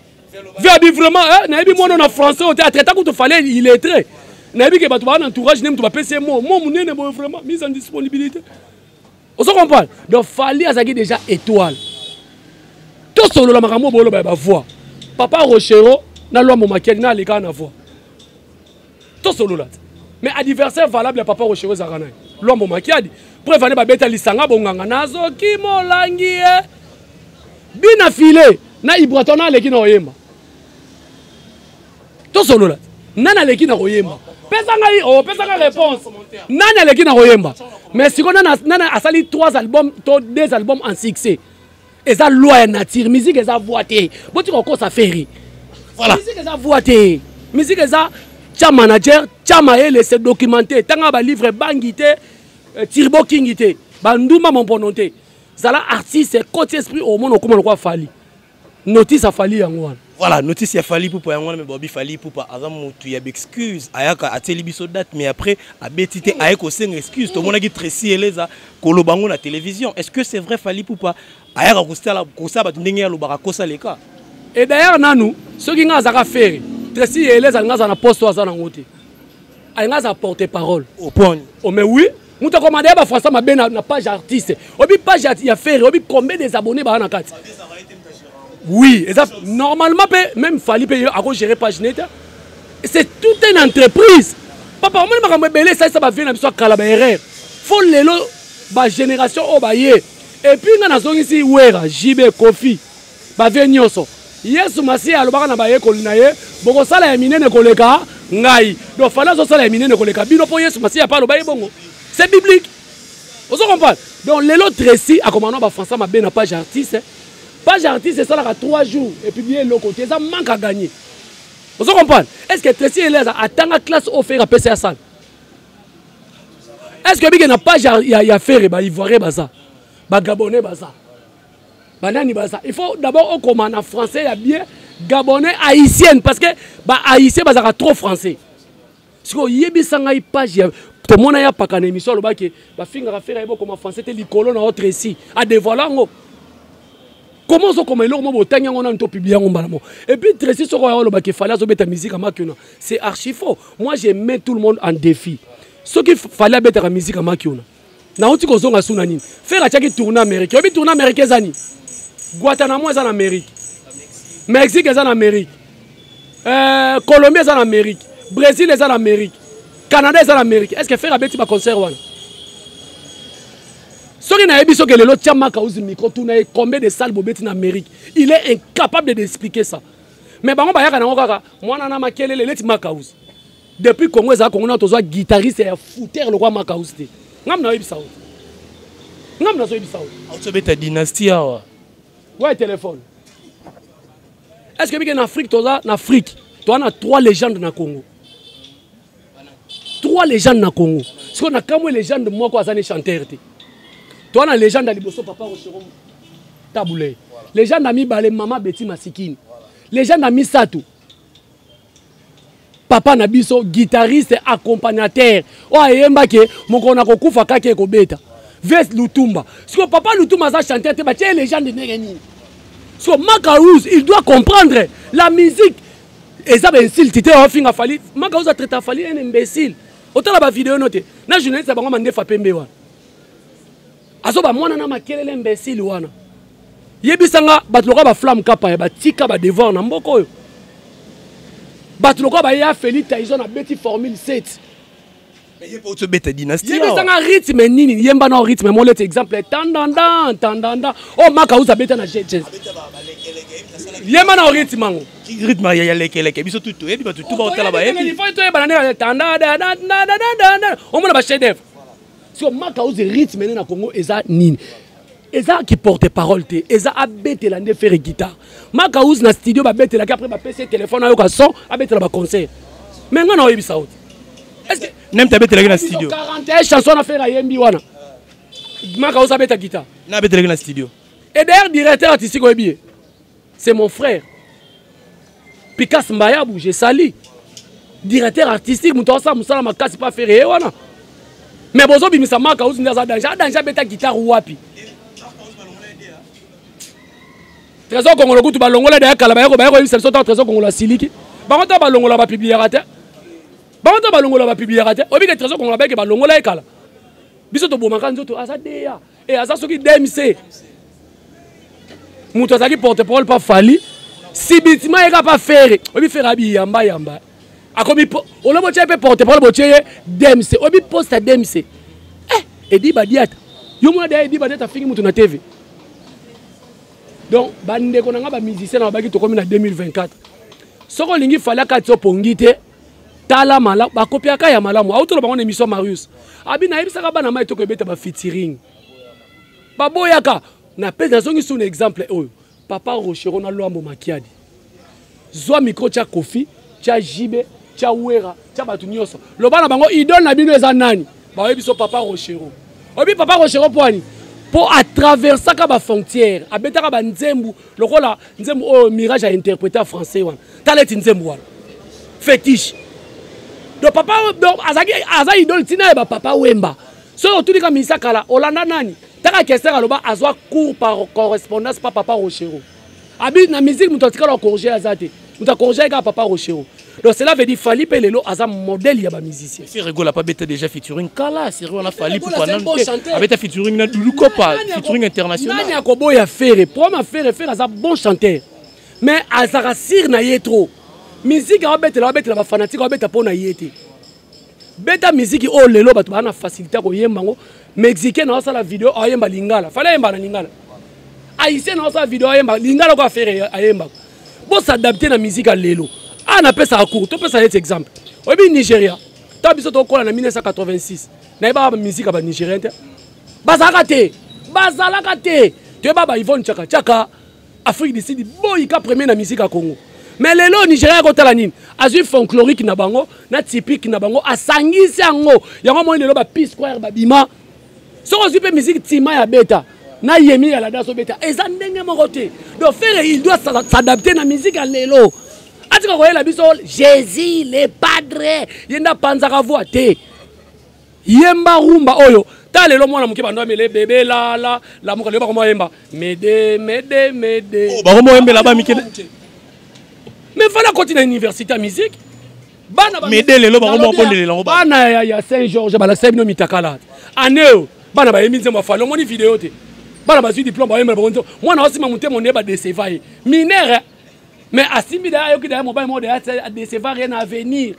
vie abi vraiment nayebi mwana na français ote atraita kutu Fally il est très nayebi ke bato ba na entourage ne mutu ba pese mo mo munene boye vraiment mise en disponibilité. On se comprend. Donc Fally azaki déjà étoile. Tout solo la makambo bolo ba voix. Papa Rochero na loi Momakeli na aleka na voix. Tout solo là. Mais adversaire valable ya Papa Rochero ezalaka nani? Loi Momakiadi. Preuve ane ba beta lisanga bonganga nazoki molangi e. Bina filet na Ibraton na aleki na oyemba. Tout solo là. Nani aleki na koyemba? Pesa ngai, oh, pesa ngai réponse. Nani aleki na koyemba? Mais siko nana, nana asali 3 albums, to 2 albums en succès. Eza loi ya nature, musique eza voix te. Boti kokosa Ferre. Voilà. Musique eza voix te. Musique eza tcha manager, tcha mayele, se documenter. Tanga ba livre bangi te, Turbo King te, ba ndumba mon pono te. Zala artiste, côté esprit au monde okoma lokwa Fally. Notice a Fally yango wana. Voilà, notice ya Fally Ipupa yango wana, mais Bobby Fally Ipupa aza mutu ya excuse, ayaka ateli biso date mais après abeti te aye kosenga excuse. Tomonaki Tracy Eleza koloba ngo na télévision. Est-ce que c'est vrai Fally Ipupa ayaka kosala kosala bato ndenge ya lobaka kosa leka? Et d'ailleurs nanu soki nga azaka Ferre, Tracy Eleza nga aza na poste aza nango te. Aye nga aza porte-parole. Au point. Oh mais oui, mutu akomanda ya ba Français mabe na page artiste. Obi page ya Ferre, obi combien des abonnés ba na kati? Oui, et ça, normalement, même Fally peut gérer page net. C'est toute une entreprise. Papa, moi, je suis ça, ça va venir, ça va erreur. Faut lelo, ba génération, oh, ba ye. Et puis, dans la zone ici, Wera, JB, Koffi, ba vieux nyonso. Yesu Masiya alobaka na bayekoli na ye, bokosala ya minene koleka ngai. Donc, Fally azosala ya minene koleka bino po Yesu Masiya pa aloba ye bongo. C'est biblique. Ozo comprendre? Donc, lelo Tracy a commandé ba Français mabe na page artiste. Page artiste, ça a 3 jours et puis bien le côté, ça manque à gagner. Vous comprenez? Est-ce que Tracy Eleza attend la classe offerte à PCA salle? Est-ce que bien na page ya ya Ferre ba Ivoirien baza, ba Gabonais baza, Banani baza. Il faut d'abord okoma na français ya bien gabonais haïtienne parce que ba haïtien bazaka trop français. Sikoyo yebisa ngai page ya tomona ya paka na émission alobaki bafingaka Ferre ayebi okoma français te likolo na autre esi adévoile yango. Comment ozokoma eloko moko botangi yango nanu topublie yango mbala moko. Et puis Tracy soko oya olobaki Fally azobeta musique ya Makiona, c'est archi faux. Moi je mets tout le monde en défi. Soki Fally abetaka musique ya Makiona, nauti kozonga su na nini? Ferre atiaki tournée Amérique. Oyebi tournée Amérique eza nini? Guantanamo eza na Amérique, Mexique eza na Amérique, Colombie eza na Amérique, Brésil eza na Amérique, Canada eza na Amérique. Est-ce que Ferre abeti ba concert wana? Soki nayebi soki lelo tia Maka uzi micro tuna ye combien de salles bobeti na Amérique, il est incapable d'expliquer ça. Mais bango bayaka nango kaka mwana na makelele leti Maka uzi. Depuis Congo eza Congo na tozwa guitariste ya fouteur lokwa Maka uzi te. Ngam na yebisa yo. Ngam na zoyebisa yo. Otobeta dynastie awa. Ouais téléphone. Est-ce que bike na Afrique toza na Afrique, toza na 3 légendes na Congo. 3 légendes na Congo. Siko na kamwe légende moko aza ne chanteur te. Toza na légende ya liboso papa Rochereau Tabu Ley. Légende ya mibale mama Betty Masikini. Légende ya misato papa na biso guitariste accompagnateur oyo ayembaki mokolo na kokufa kaka ekobeta Ves Lutumba. Siko papa Lutumba aza chanteur te, batie légende ndenge nini? Siko Maka Ouz, il doit comprendre la musique. Eza ba insulte te ofinga Fally. Maka Ouz a traité Fally un imbécile. Otala ba vidéo note. Na journaliste bango mandefa pembe wana. Azo ba mwana na makelele imbécile wana. Yebisanga bato lokola ba flamme kapa ya batika ba devoir na mboka oyo. Bato lokola ba ya Félix Tyson abeti formule 7. Mais ye po beta dynastie. Yebisanga rythme nini yemba na rythme mo leti exemple tandanda tandanda. Oh Maka Ouz abeta na jazz. Yemba na rythme ngo. Rythme ya lekeleke biso tutu yebi bato tu ba otala ba yebi. Il faut toyeba na ne tandanda tandanda. Omona ba chef d'œuvre. So Maka Ouz rythme na Congo eza nini? Eza qui porte parole te, eza abetela nde faire guitare. Maka Ouz na studio ba betela après ba PC téléphone ayoka son abetela ba concert. Mais nga na oyebisa oti. Est-ce que nem ta betela na studio? 41 chansons na faire ayembi wana. Maka Ouz abeta guitare. Na betela na studio. Et d'ailleurs directeur artistique oyebi, c'est mon frère. Picasse Mbayabu, j'ai sali. Directeur artistique, muto asa musala makasi pa faire ye wana. Mais bozo bimisa Maka Ouz ndaza danger, danger beta guitare wapi? Trésor Congolo kutu balongola da kala bayako bayako yebisa biso ta Trésor Congolo asiliki. Bango ta balongola ba publiera te. Bango ta balongola ba publiera te. Obi ke Trésor Congolo bayeke balongola ekala. Biso to bomaka nzoto aza DA et aza soki DMC. Mutu azaki porte-parole pa Fally. Sibitima eka pa Ferre. Obi Ferre abi yamba yamba. Akomi po olobo tche pe porte-parole botie ye DMC. Obi poste DMC. Edi Badiata. Yo mona da Edi Badiata fingi mutu na TV. Donc bandeko na nga ba musicien na babaki tokomi na 2024. Soko lingi Fally akati so pongi te, tala mala ba kopiaka ya malamu. Auto bango na émission Marius. Abi na yebisaka bana mai toko ebeta ba featuring. Baboyaka na pesa nazongi sur un exemple oyo. Papa Rochereau na Luambo Makiadi. Zwa micro tia Kofi, tia JB, tia Wera, tia batu nyonso. Loba na bango idole na bino eza nani? Ba oyebi so Papa Rochereau. Oyebi Papa Rochereau po ani? Po a traversaka ba frontière, abetaka ba nzembu lokola nzembu oyo Mirage a interprété en français wana. Tala eti nzembu wana. Fétiche. Donc papa donc azaki aza idole tina ya ba Papa Wemba. Soki otulika misa kala olanda nani? Taka Kester aloba azwa cours par correspondance pa Papa Rochereau. Abi na musique mutu atikala corriger aza te. Mutu a corriger ka Papa Rochereau. Donc cela veut dire Fally pe lelo aza modèle ya ba musicien. Si Rigola pas beta déjà featuring Kala, c'est on a Fally Rigola, pour c'est un bon chanteur. Abeta featuring na Doudou Kopa, Nani featuring international. Nani akoboya Ferre, problème à Ferre, Ferre aza bon chanteur. Mais azaka sir na ye trop. Musique a beta la beta ba fanatique a beta pona ye te. Beta musique o lelo bato ba na facilité ko yemba ngo. Mexicain na sala vidéo a yemba lingala. Fallait yemba na lingala. Haïtien na sala vidéo a yemba lingala ko Ferre a yemba. Bo s'adapter na musique a lelo. Ah na pesa a court, to pesa cet exemple. Obi Nigeria, ta biso to kola na 1986. Na yeba ba musique ba Nigérien te. Bazalaka te. Bazalaka te. To yeba ba Yvonne Chaka Chaka. Afrique du Sud boyika premier na musique ya Congo. Mais lelo Nigeria ko tala nini? Azui folklorique na bango, na typique na bango, asangisi yango. Yango moi lelo ba P Square ba bima. Soko ozui pe musique tima ya beta. Na Yemi ya Lada azobeta eza ndenge moko te. Donc Ferre, il doit s'adapter na musique ya lelo. Atika koyela biso Jésus le Padre, ye nde apanzaka voix te. Yemba rumba oyo ta lelo mwana moke bando amele bebe lala lamuka lelo bakoma yemba mede mede mede. Oh, bakoma oyembela ba mike. Mais fala koti na université ya musique. Bana ba mede lelo bakoma obondelela yango. Bana ya Saint Georges balakisa bino mitakala. Année oyo bana bayembi nzembo ya Fally, omoni video te. Bana bazwi diplôme bayembela bango nzembo. Mwana osima motema nde ba décevoir ye. Mineur mais asimbi da ayoki da mobali moko da a décevoir ye na avenir.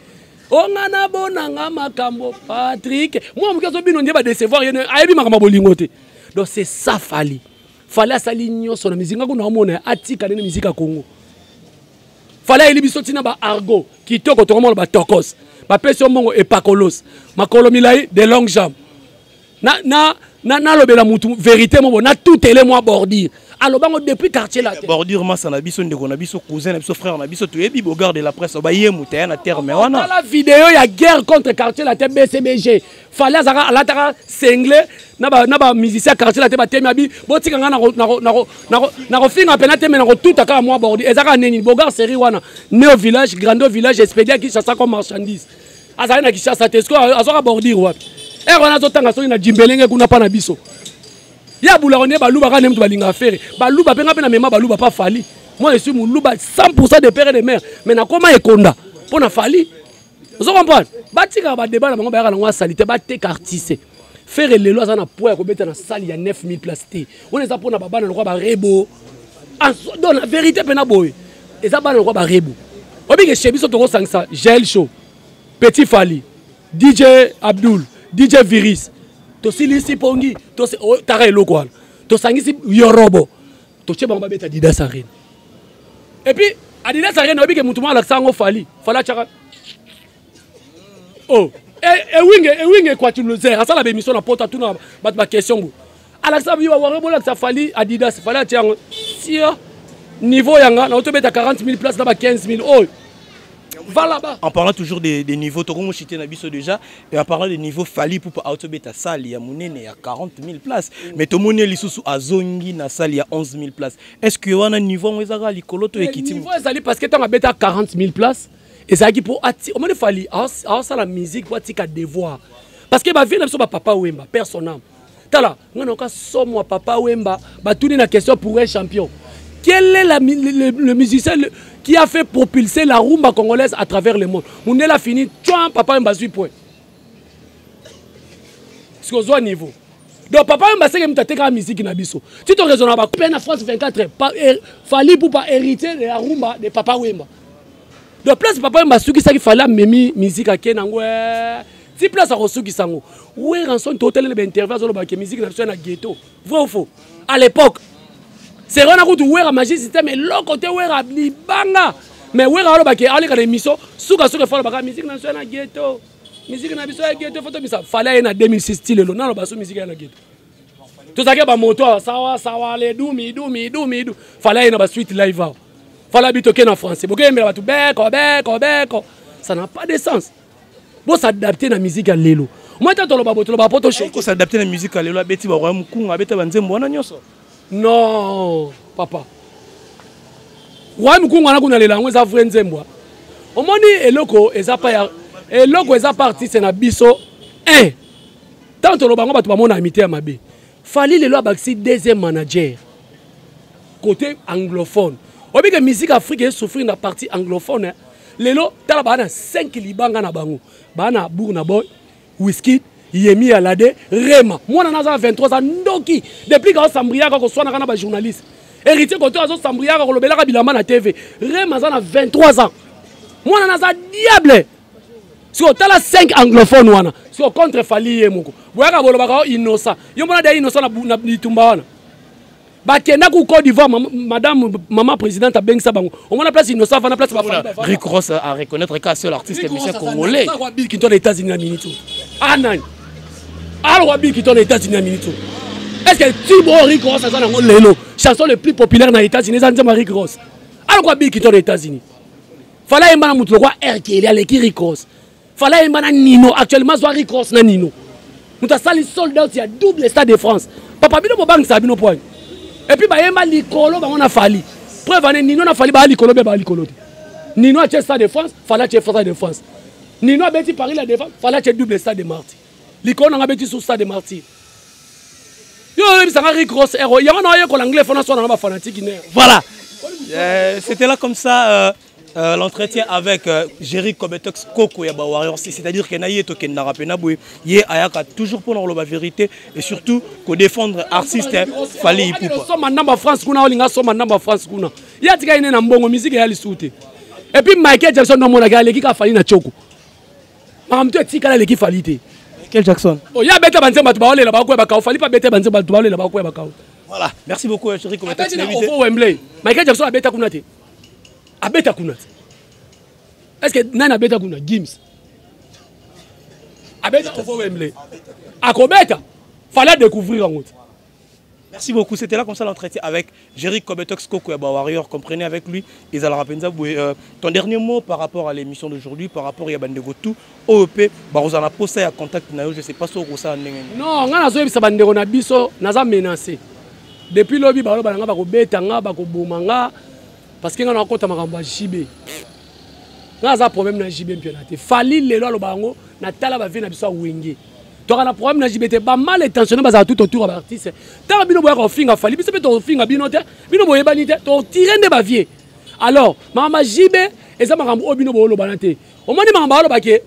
Onga na bonanga makambo Patrick. Mwana moke azobino nde ba décevoir ye ayebi makambo bolingo te. Donc c'est ça Fally. Fally asali nyonso na musique ngako na omona atika nene musique ya Congo. Fally ayeli biso tina ba argot kitoko tokomona ba tokos. Bapesi yo mbongo epakolos. Makolo milai de longues jambes. Na na na nalobela mutu vérité mobo na tutele moi bordure. Alobango depuis quartier là. Bordure massa na biso ndeko na biso cousin na biso frère na biso toyebi bogard de la presse ba ye mutu ya na terme wana. La vidéo ya guerre contre quartier la BCBG. Fally azaka alataka sengle na ba musicien quartier la te ba temi abi botika nga na ko finga pena te mais na ko tuta kaka moi bordure ezaka neni bogard série wana né au village grando village expédié Kinshasa comme marchandise. Azali na Kinshasa te siko azaka bordure wapi? Eh wana azotanga soki na Jimbelenge kuna pa na biso. Ya bula on est baluba ka nemtu balinga affaire. Baluba pe nga pe na mema baluba pa Fally. Moi je suis muluba 100% de père et de mère mais na koma ekonda pona Fally. Vous comprenez? Batika ba débat na bango bayaka na salité ba te artiste. Faire lelo aza na poids ya kobeta na salle ya 9000 places te. On eza pona ba bana lokwa ba rebo. Donc la vérité pena boye. Eza bana lokwa ba rebo. Obike chez biso toko sangisa Gel Show, Petit Fally, DJ Abdul, DJ Viris. Tosilisi pongi, tosi oh, tara eloko wana. Tosangisi Yorobo. Totie bango babeta Adidas Arena. Et puis Adidas Arena obike mutu mwana alakisa yango Fally. Fally achaka. Oh, e winge e winge kwa tu loser asala ba émission na pota tuna ba ba question bo. Alakisa bi wa waro bolakisa Fally Adidas, Fally atia yango. Sia niveau yanga na otobeta 40 000 places na ba 15 000. Oh. Va là-bas. En parlant toujours des niveaux, tokomo chité na biso déjà, et en parlant des niveaux Fally pour autobeta salle ya munene ya 40 000 places. Mais tomoni lisusu azongi na salle ya 11 000 places. Est-ce que wana niveau ngo ezaka likolo to ekiti? Niveau ezali parce que tanga beta 40 000 places, ezalaki po ati omoni Fally a la musique po atika devoir. Parce que ba vie na biso ba papa Wemba, père son âme. Tala, ngana ka somo papa Wemba, ba tourner na question pour un champion. Quel est le musicien qui a fait propulser la rumba congolaise à travers le monde? Mundela fini, tchouan, papa Wemba suit point. Ce qu'on soit niveau. Donc papa Wemba c'est que muta teka musique na biso. Tu te raisonnes pas couper na France 24, pas Fally pour pas hériter de la rumba de papa Wemba. Donc place papa Wemba suki ça qu'il fallait memi musique à Kenangwe. Si place à Rosuki sango. Ouais ranson total le interview zo ba ke musique na biso na ghetto. Vrai ou faux? À l'époque c'est rana kutu wera magie système et l'autre côté wera libanga. Mais wera alo ba ke aller ka émission suka suka fala ba musique na biso na ghetto. Musique na biso ya ghetto photo misa fallait na 2006 style lo na ba so musique na ghetto. Tout ça ke ba moto sawa sawa le dumi dumi dumi du fallait na ba suite live. Fallait bito ke na français. Boke mbela batu beko beko beko. Ça n'a pas de sens. Bon s'adapter na musique ya lelo. Moi tant toloba boto loba poto show. Ko s'adapter na musique ya lelo abeti ba royaume kunga abeta ba nzembo wana nyonso. Non papa. Royaume kunga na kuna lela ngo eza vrai nzembo. Omoni eloko eza pa ya eloko eza pa artiste na biso 1. Tant toloba ngo bato ba mona amitié ya mabe. Fally lelo abaksi deuxième manager côté anglophone. Obike musique Afrique est souffrir na partie anglophone. Hein. Lelo tala bana 5 libanga na bango. Bana Burna Boy, Wizkid, Yemi Alade, Rema. Moi na za 23 ans ndoki. Depuis que Sambriaka ko swana kana ba journaliste. Héritier koto azo Sambriaka ko lobelaka bilamba na TV. Rema za na 23 ans. Moi na za diable. Si tala 5 anglophones wana, si contre Fally ye moko. Boyaka bolobaka innocent. Yo mona da innocent na bitumba wana. Bakenda ku Côte d'Ivoire, madame, maman présidente a bengisa bango. Au moins la place innocent, la place ba Fally, ba Rick Ross a reconnaître qu'un seul artiste Rick musicien Ross, congolais. ça, ça, Bill Clinton aux États-Unis à minute. Ah non. Alors Bill Clinton aux États-Unis à minute. Est-ce que Tibo Rick Ross ça dans lelo, chanson le plus populaire dans les États-Unis, ça Rick Ross. Alors Bill Clinton aux États-Unis. Fallait yemba na mutu lokwa R Kelly aleki Rick Ross. Fallait yemba na Nino actuellement soit Rick Ross na Nino. Moto asali sold out ya double Stade de France. Papa, bino bobangisa bino poigne. Et puis bayemba likolo bango na Fally. Preuve ane Nino na Fally ba likolo be ba likolo te. Nino atie Stade de France, Fally atie Stade de France. Nino abeti Paris la Défense, Fally atie double Stade de Martyrs. Likolo nanga beti sous Stade de Martyrs. Yo oyebisanga Rick Ross ero yango na oyekola anglais fona swana na ba fanatique ne. Voilà. C'était là comme ça l'entretien avec Jerry Kobetox Koko ya ba Warriors, c'est-à-dire que na ye tokendaka pe na boye ye ayaka toujours pour la vérité et surtout ko défendre artiste Fally Ipupa. Soma namba France kuna olinga soma namba France kuna. Ya tika ine na mbongo musique ya lisusu te. Et puis Michael Jackson no monaka aleki ka Fally na choko. Makambo to etikala aleki Fally te. Michael Jackson. Oh ya beta banzemba bato baolela bakoya bakao Fally pa beta banzemba bato baolela bakoya bakao. Voilà, merci beaucoup Jerry Kobetox. Abeti na Ovo Wembley. Michael Jackson abeta kuna te. Abeta kuna te. Est-ce que nani abeta kuna? Gims. Abeta Ovo Wembley. Akobeta. Fallait découvrir en route. Merci beaucoup. C'était là comme ça l'entretien avec Jerry Kobetox Koko ya ba Warrior. Comprenez avec lui. Et alors, Rapenza, ton dernier mot par rapport à l'émission d'aujourd'hui, par rapport à Bandego tout, OEP, Barozana posa ya contact na yo, je sais pas si Rosa ndenge. Non, nga nazo yebisa bandeko na biso, naza menacé. Depuis lobi ba loba nga ba ko beta nga, ba ko boma nga parce que nga na kota makambo ya JB. Nga za problème na JB mpe na te. Fally lelo aloba yango na tala ba vie na biso ya Wenge. Toka na problème na JB te, ba mal intentionné bazala tout autour ya artiste. Tala bino boya ko finga Fally, biso pe to finga bino te, bino boyebani te, to tirer nde ba vie. Alors, mama JB eza makambo oyo bino boyoloba na te. Omoni makambo aloba ke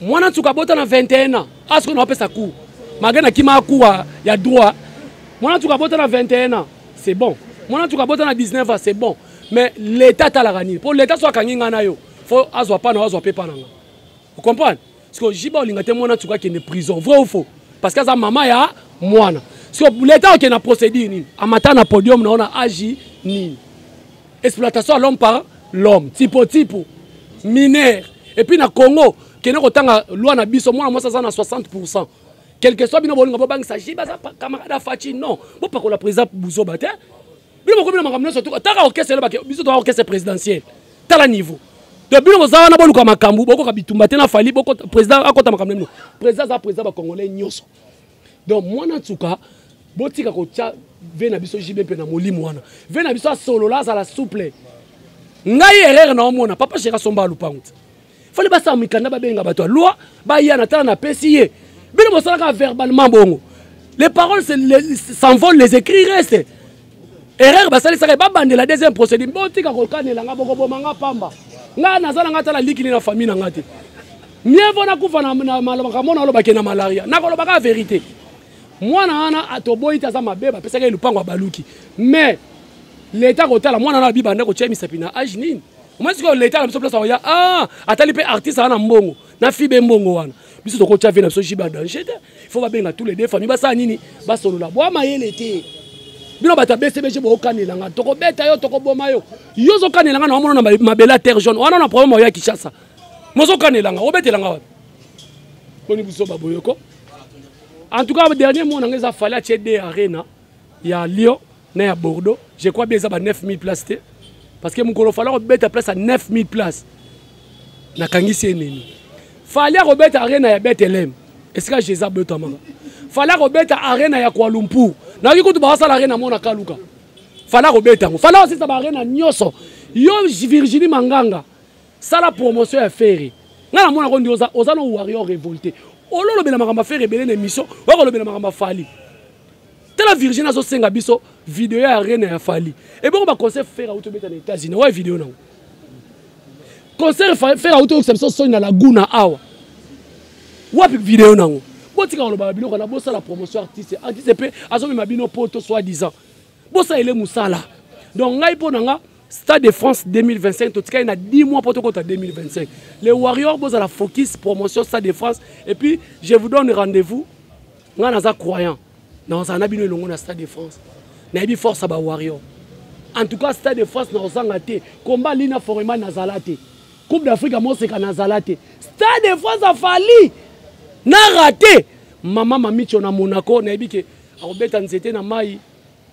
mwana nsuka abota na 21 ans, asko na opesa cours. Malgré na kima cours ya droit. Mwana nsuka abota na 21 ans, c'est bon. Mwana nsuka abota na 19 ans, c'est bon. Mais l'état talaka nini? Po l'état so akangi nga na yo, faut azwa pa na azwa pe pa na nga. Vous comprenez? Parce que JB olinga te mwana nsuka akende prison, vrai ou faux? Parce que aza mama ya mwana. Parce que l'état okende na procédure nini? Amata na podium na ona agi nini? Exploitation à l'homme par l'homme, tipo tipo mineur. Et puis na Congo, kene kotanga loi na biso mwana mwasi aza na 60%. Quel que soit bino bolinga bo bangisa JB aza camarade ya Fatshi, non. Bo pakola président Buzoba te. Bino bokomi na makambo nyonso to taka orchestre ba ke biso to orchestre présidentiel. Tala niveau. De bino boza wana boluka makambo, bokoka bitumba te na Fally, boko président akota makambo nino. Président za président ba congolais nyonso. Donc mwana nsuka botika kotia ve na biso JB mpe na molimo wana. Ve na biso asolola azala souple. Ngai erreur na omona papa chéri asomba lupango. Fallait basala mikanda babenga bato ya loi, baya na tala na pesi ye. Bino bosalaka verbalement bongo. Les paroles s'envolent, les écrits restent. Erreur basalisaka babandela deuxième procédure. Botika kokanela nga boko boma nga pamba. Nga nazala nga tala likili na famille na nga te. Mieux vaut nakufa na, na, na, makambo na olobaki na malaria. Nakolobaka vérité. Mwana wana atoboyi te aza mabe, bapesaka ye lupango ya baluki. Mais l'état kotala mwana wana abi banda kotia misapi na age nini? Moi, ce que l'état na biso place oya, ah, atali pe artiste ana mbongo, na fibe mbongo wana. Biso tokotia vie na biso jiba danger te. Il faut babenga tous les deux familles basala nini? Basolola. Bwa mayele te. Bino bato ya BCBG bokokanela nga, tokobeta yo, tokoboma yo. Yo ozokanela nga na omona na mabele ya terre jaune. Wana na problème oya Kinshasa. Mozokanela nga, obetela nga wapi? Boni biso ba boyoko. En tout cas, dernier mot, on a fallu acheter des arena. Il y a Lyon, il y a Bordeaux. Je crois bien que ça va 9000 places. Parce que mokolo fallait remettre place à 9000 places. Nakangisi ennemi. Fallait remettre arena ya Bethléem. Est-ce que Jésus a besoin de Fallait remettre arena ya Kuala Lumpur. Na yiko tu basa arena mona kaluka. Fallait remettre ngo. Fallait aussi ça arena nyoso. Yo Virginie Manganga. Sala promotion ya Ferré. Nga na mona ko ndi oza, oza no warrior révolté. Ololo bela makamba Ferré belé na émission, wako lobela makamba Fally. Tala Virginie azo senga biso vidéo ya arena ya Fally. Et bon ba concert Ferré auto beta na États-Unis. Ouais vidéo na. Concert Ferré auto biso soni na Laguna awa. Wapi vidéo nango? Botika koloba biloko na bosala promotion artiste. Artiste pe azo mema bino poto soi-disant. Bosa ele musala. Donc ngai po nanga Stade de France 2025, totika na 10 mois pour tokota 2025. Les Warriors boza la focus promotion Stade de France et puis je vous donne rendez-vous. Nga naza croyant. Na za na bino elongo na Stade de France. Na yebi force ba Warriors. En tout cas Stade de France na ozanga te. Combat Lina Foreman na zala te. Coupe d'Afrique moseka na zala te. Stade de France a falli. Na raté. Mama Mamicho na Monaco na yebi ke akobeta nzete na mai.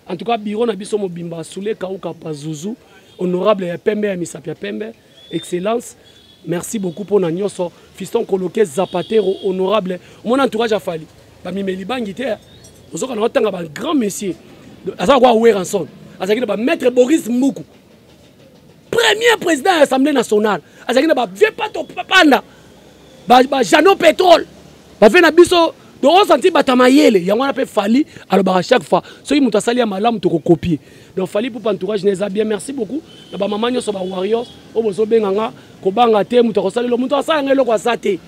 En tout cas bureau na biso mobimba Soulé Kauka Pazuzu honorable ya pembe ya misapi ya pembe excellence. Merci beaucoup pour na nyonso. Fiston Koloke Zapatero honorable. Mon entourage a falli. Bamimeli bangi te. Ozoka na otanga ba grand monsieur. Aza kwa Werrason. Azalaki na ba maître Boris Mbuku. Premier président ya Assemblée nationale. Azalaki na ba vieux pato panda. Ba, ba Jeannot Pétrole. Ba vieux na biso donc osanti bato ya mayele yango wana mpe fali alobaka chaque fois soki moto asali ya malamu tokokopie. Donc fali pupa entourage na eza bien. Merci beaucoup na bamama nyonso ba warriors oyo bozobenga nga kobanga te. Moto akosalela moto asala nga eloko aza te,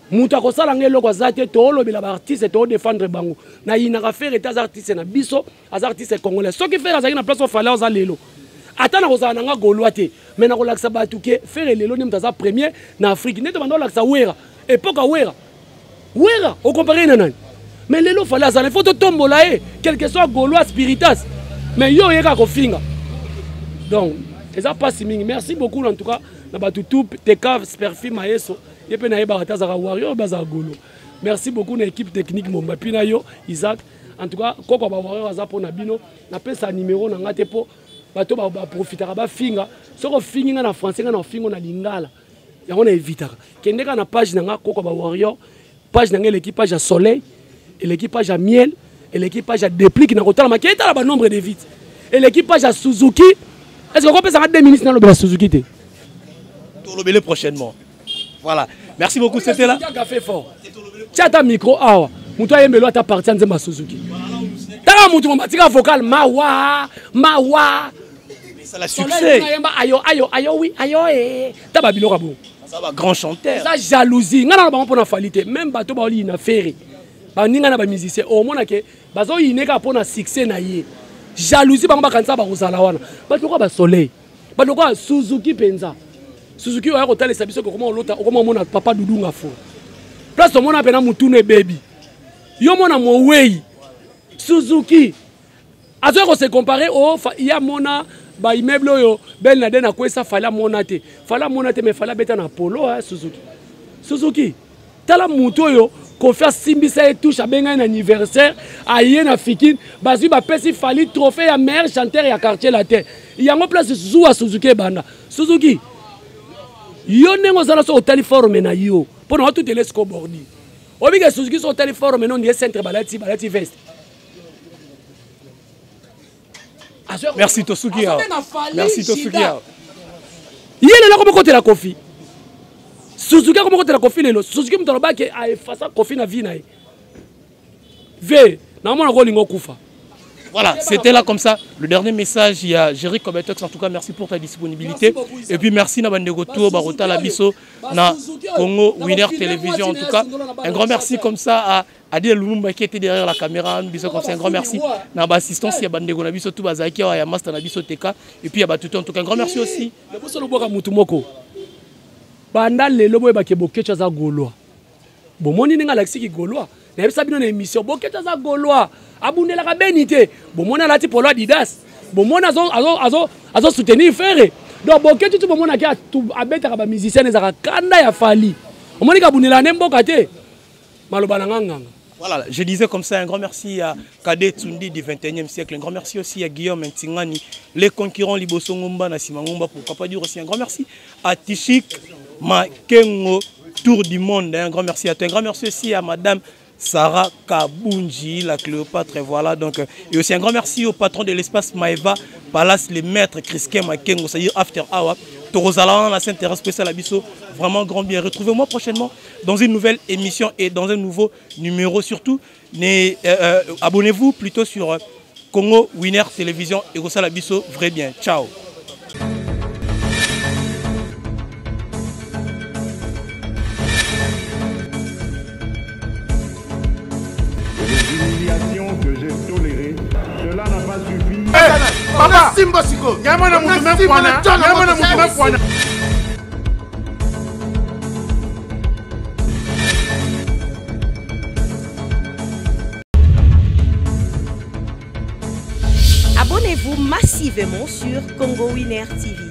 moto akosala nga eloko aza te. Toolobela baartiste, toodefendre bango. Nayinaka Ferre te, aza artiste na biso, aza artiste congolais. Soki Ferre azalaki na place oyo Fally aza lelo, ata nakozala na nga gaulois te, mais nakolakisa bato ke Ferre lelo nde moto aza premier na Afrique. Nde tobanda olakisa Wera, époque ya Wera. Wera okompare na nani? Mais lelo Fally azala, il faut totombola ye, quelque soit gaulois spiritas, mais yo oyeka kofinga, donc eza mpasi mingi. Merci beaucoup en tout cas na bato tout teka sperfi mayeso ye mpe nayebaka te azalaka warrior oyo azalaka golo. Merci beaucoup na équipe technique momba mpi na yo Isaac. En tout cas koko ba warrior aza mpo na bino. Napesa numéro na nga te mpo bato baprofitaka bafinga. Soki ofingi nga na français, nga na ofingo na lingala, yango na evitaka. Kende kaka na page na nga koko ba warrior. Page na nga eleki page ya soleil, eleki page ya miel, eleki page ya déplique na kotala maki etala ba nombre de vite, eleki page ya Suzuki. Est ce que okopesanga 2 minutes nalobela Suzuki te? Tolobele prochainement. Voilà, merci beaucoup, c'était là. Café fort, tia ata micro awa, moto ayembelo ata parti ya nzembo ya Suzuki. Tala motu moma tika vocal mawa mawa. Ça la succès. Ayemba ayo ayo ayo oui ayo eh ta ba biloko bongo. Ça va grand chanteur. Eza jalousie. Nga na bango mpona Fally te. Même bato baolina Ferre, baninga na bamusicien, omona ke bazoyine kaka mpona succès na ye. Jalousie, bango bakanisa bakozala wana. Bato lokola basoleil, bato lokola Suzuki mpenza. Suzuki oya kotalisa biso kokoma olota, okoma omona papa Dudunga fo place, omona mpena mutuna ebebi. Yo mona mowei Suzuki azoya kose compare o ye amona baimmeuble oyo bel na den akwesa. Fally amona te, Fally amona te, mais Fally abeta na polo. Suzuki, Suzuki, tala motu oyo Kofi asimbisa ye touche, abengai na anniversaire, aye na Fikine, bazwi bapesi Fally trophée ya meilleur chanteur ya Quartier Latin. Yango place zuwa Suzuki ebanda. Suzuki, yo ndenge ozala, so otali forme na yo mpo na watutela esiko bordi obike. Suzuki, so otali forme no ndie centre balati balati veste. Merci Tosuki. Merci Tosuki. Ye lelo akoma kotela Kofi. Suzuki akoma kotela Kofi lelo. Suzuki moto alobaki aefasa Kofi na vie na ye ve naomona kolinga okufa. Voilà, c'était là comme ça le dernier message. Il y a Jerry Kobetox. En tout cas, merci pour ta disponibilité. Merci beaucoup, et puis merci na bandeko tour Barota la biso na Congo Winner Télévision. En tout cas, un grand merci comme ça à Adil Lumumba qui était derrière la caméra. Biso comme ça, un grand merci. Na ba assistance, il y a bandeko na biso tout bazaki, il y a master na biso TK et puis il y a Batuto. En tout cas, un grand merci aussi. Na biso lobwaka mutu moko. Banda lelo boyebake Bokecho aza gaulois. Bomoni ndenge alakisiki gaulois. Nayebisa bino na émission, Bokecho aza gaulois. Abundelaka beni te. Bomoni alati polo Adidas. Bomoni azo azo azo azo soutenir Ferre. Donc Bokecho tu bomonaki abetaka ba musicien ezaka kanda ya Fally. Omoni kabundela ne mboka te. Maloba na nga nganga. Voilà, je disais comme ça, un grand merci à Cadet Tsundi du 21e siècle, un grand merci aussi à Guillaume Ntingani, les concurrents Liboso Ngomba, Nassima Ngomba, pourquoi pas dire aussi un grand merci à Tishik Makengo, Tour du Monde, un grand merci à toi, un grand merci aussi à Madame Sarah Kabunji, la Cléopâtre, voilà donc, et aussi un grand merci au patron de l'espace Maeva Palace, le maître Christian Makengo, c'est-à-dire After Hour, Torozala, la Sainte-Thérèse spéciale à Bisso, vraiment grand bien. Retrouvez-moi prochainement dans une nouvelle émission et dans un nouveau numéro. Surtout, abonnez-vous plutôt sur Congo Winner Télévision et Rosala Bisso, vrai bien. Ciao. Les humiliations que j'ai tolérées, cela n'a pas suffi. Papa, Simba siko. Nyama na mutu mekwana. Nyama na mutu mekwana. Abonnez-vous massivement sur Congo Winner TV.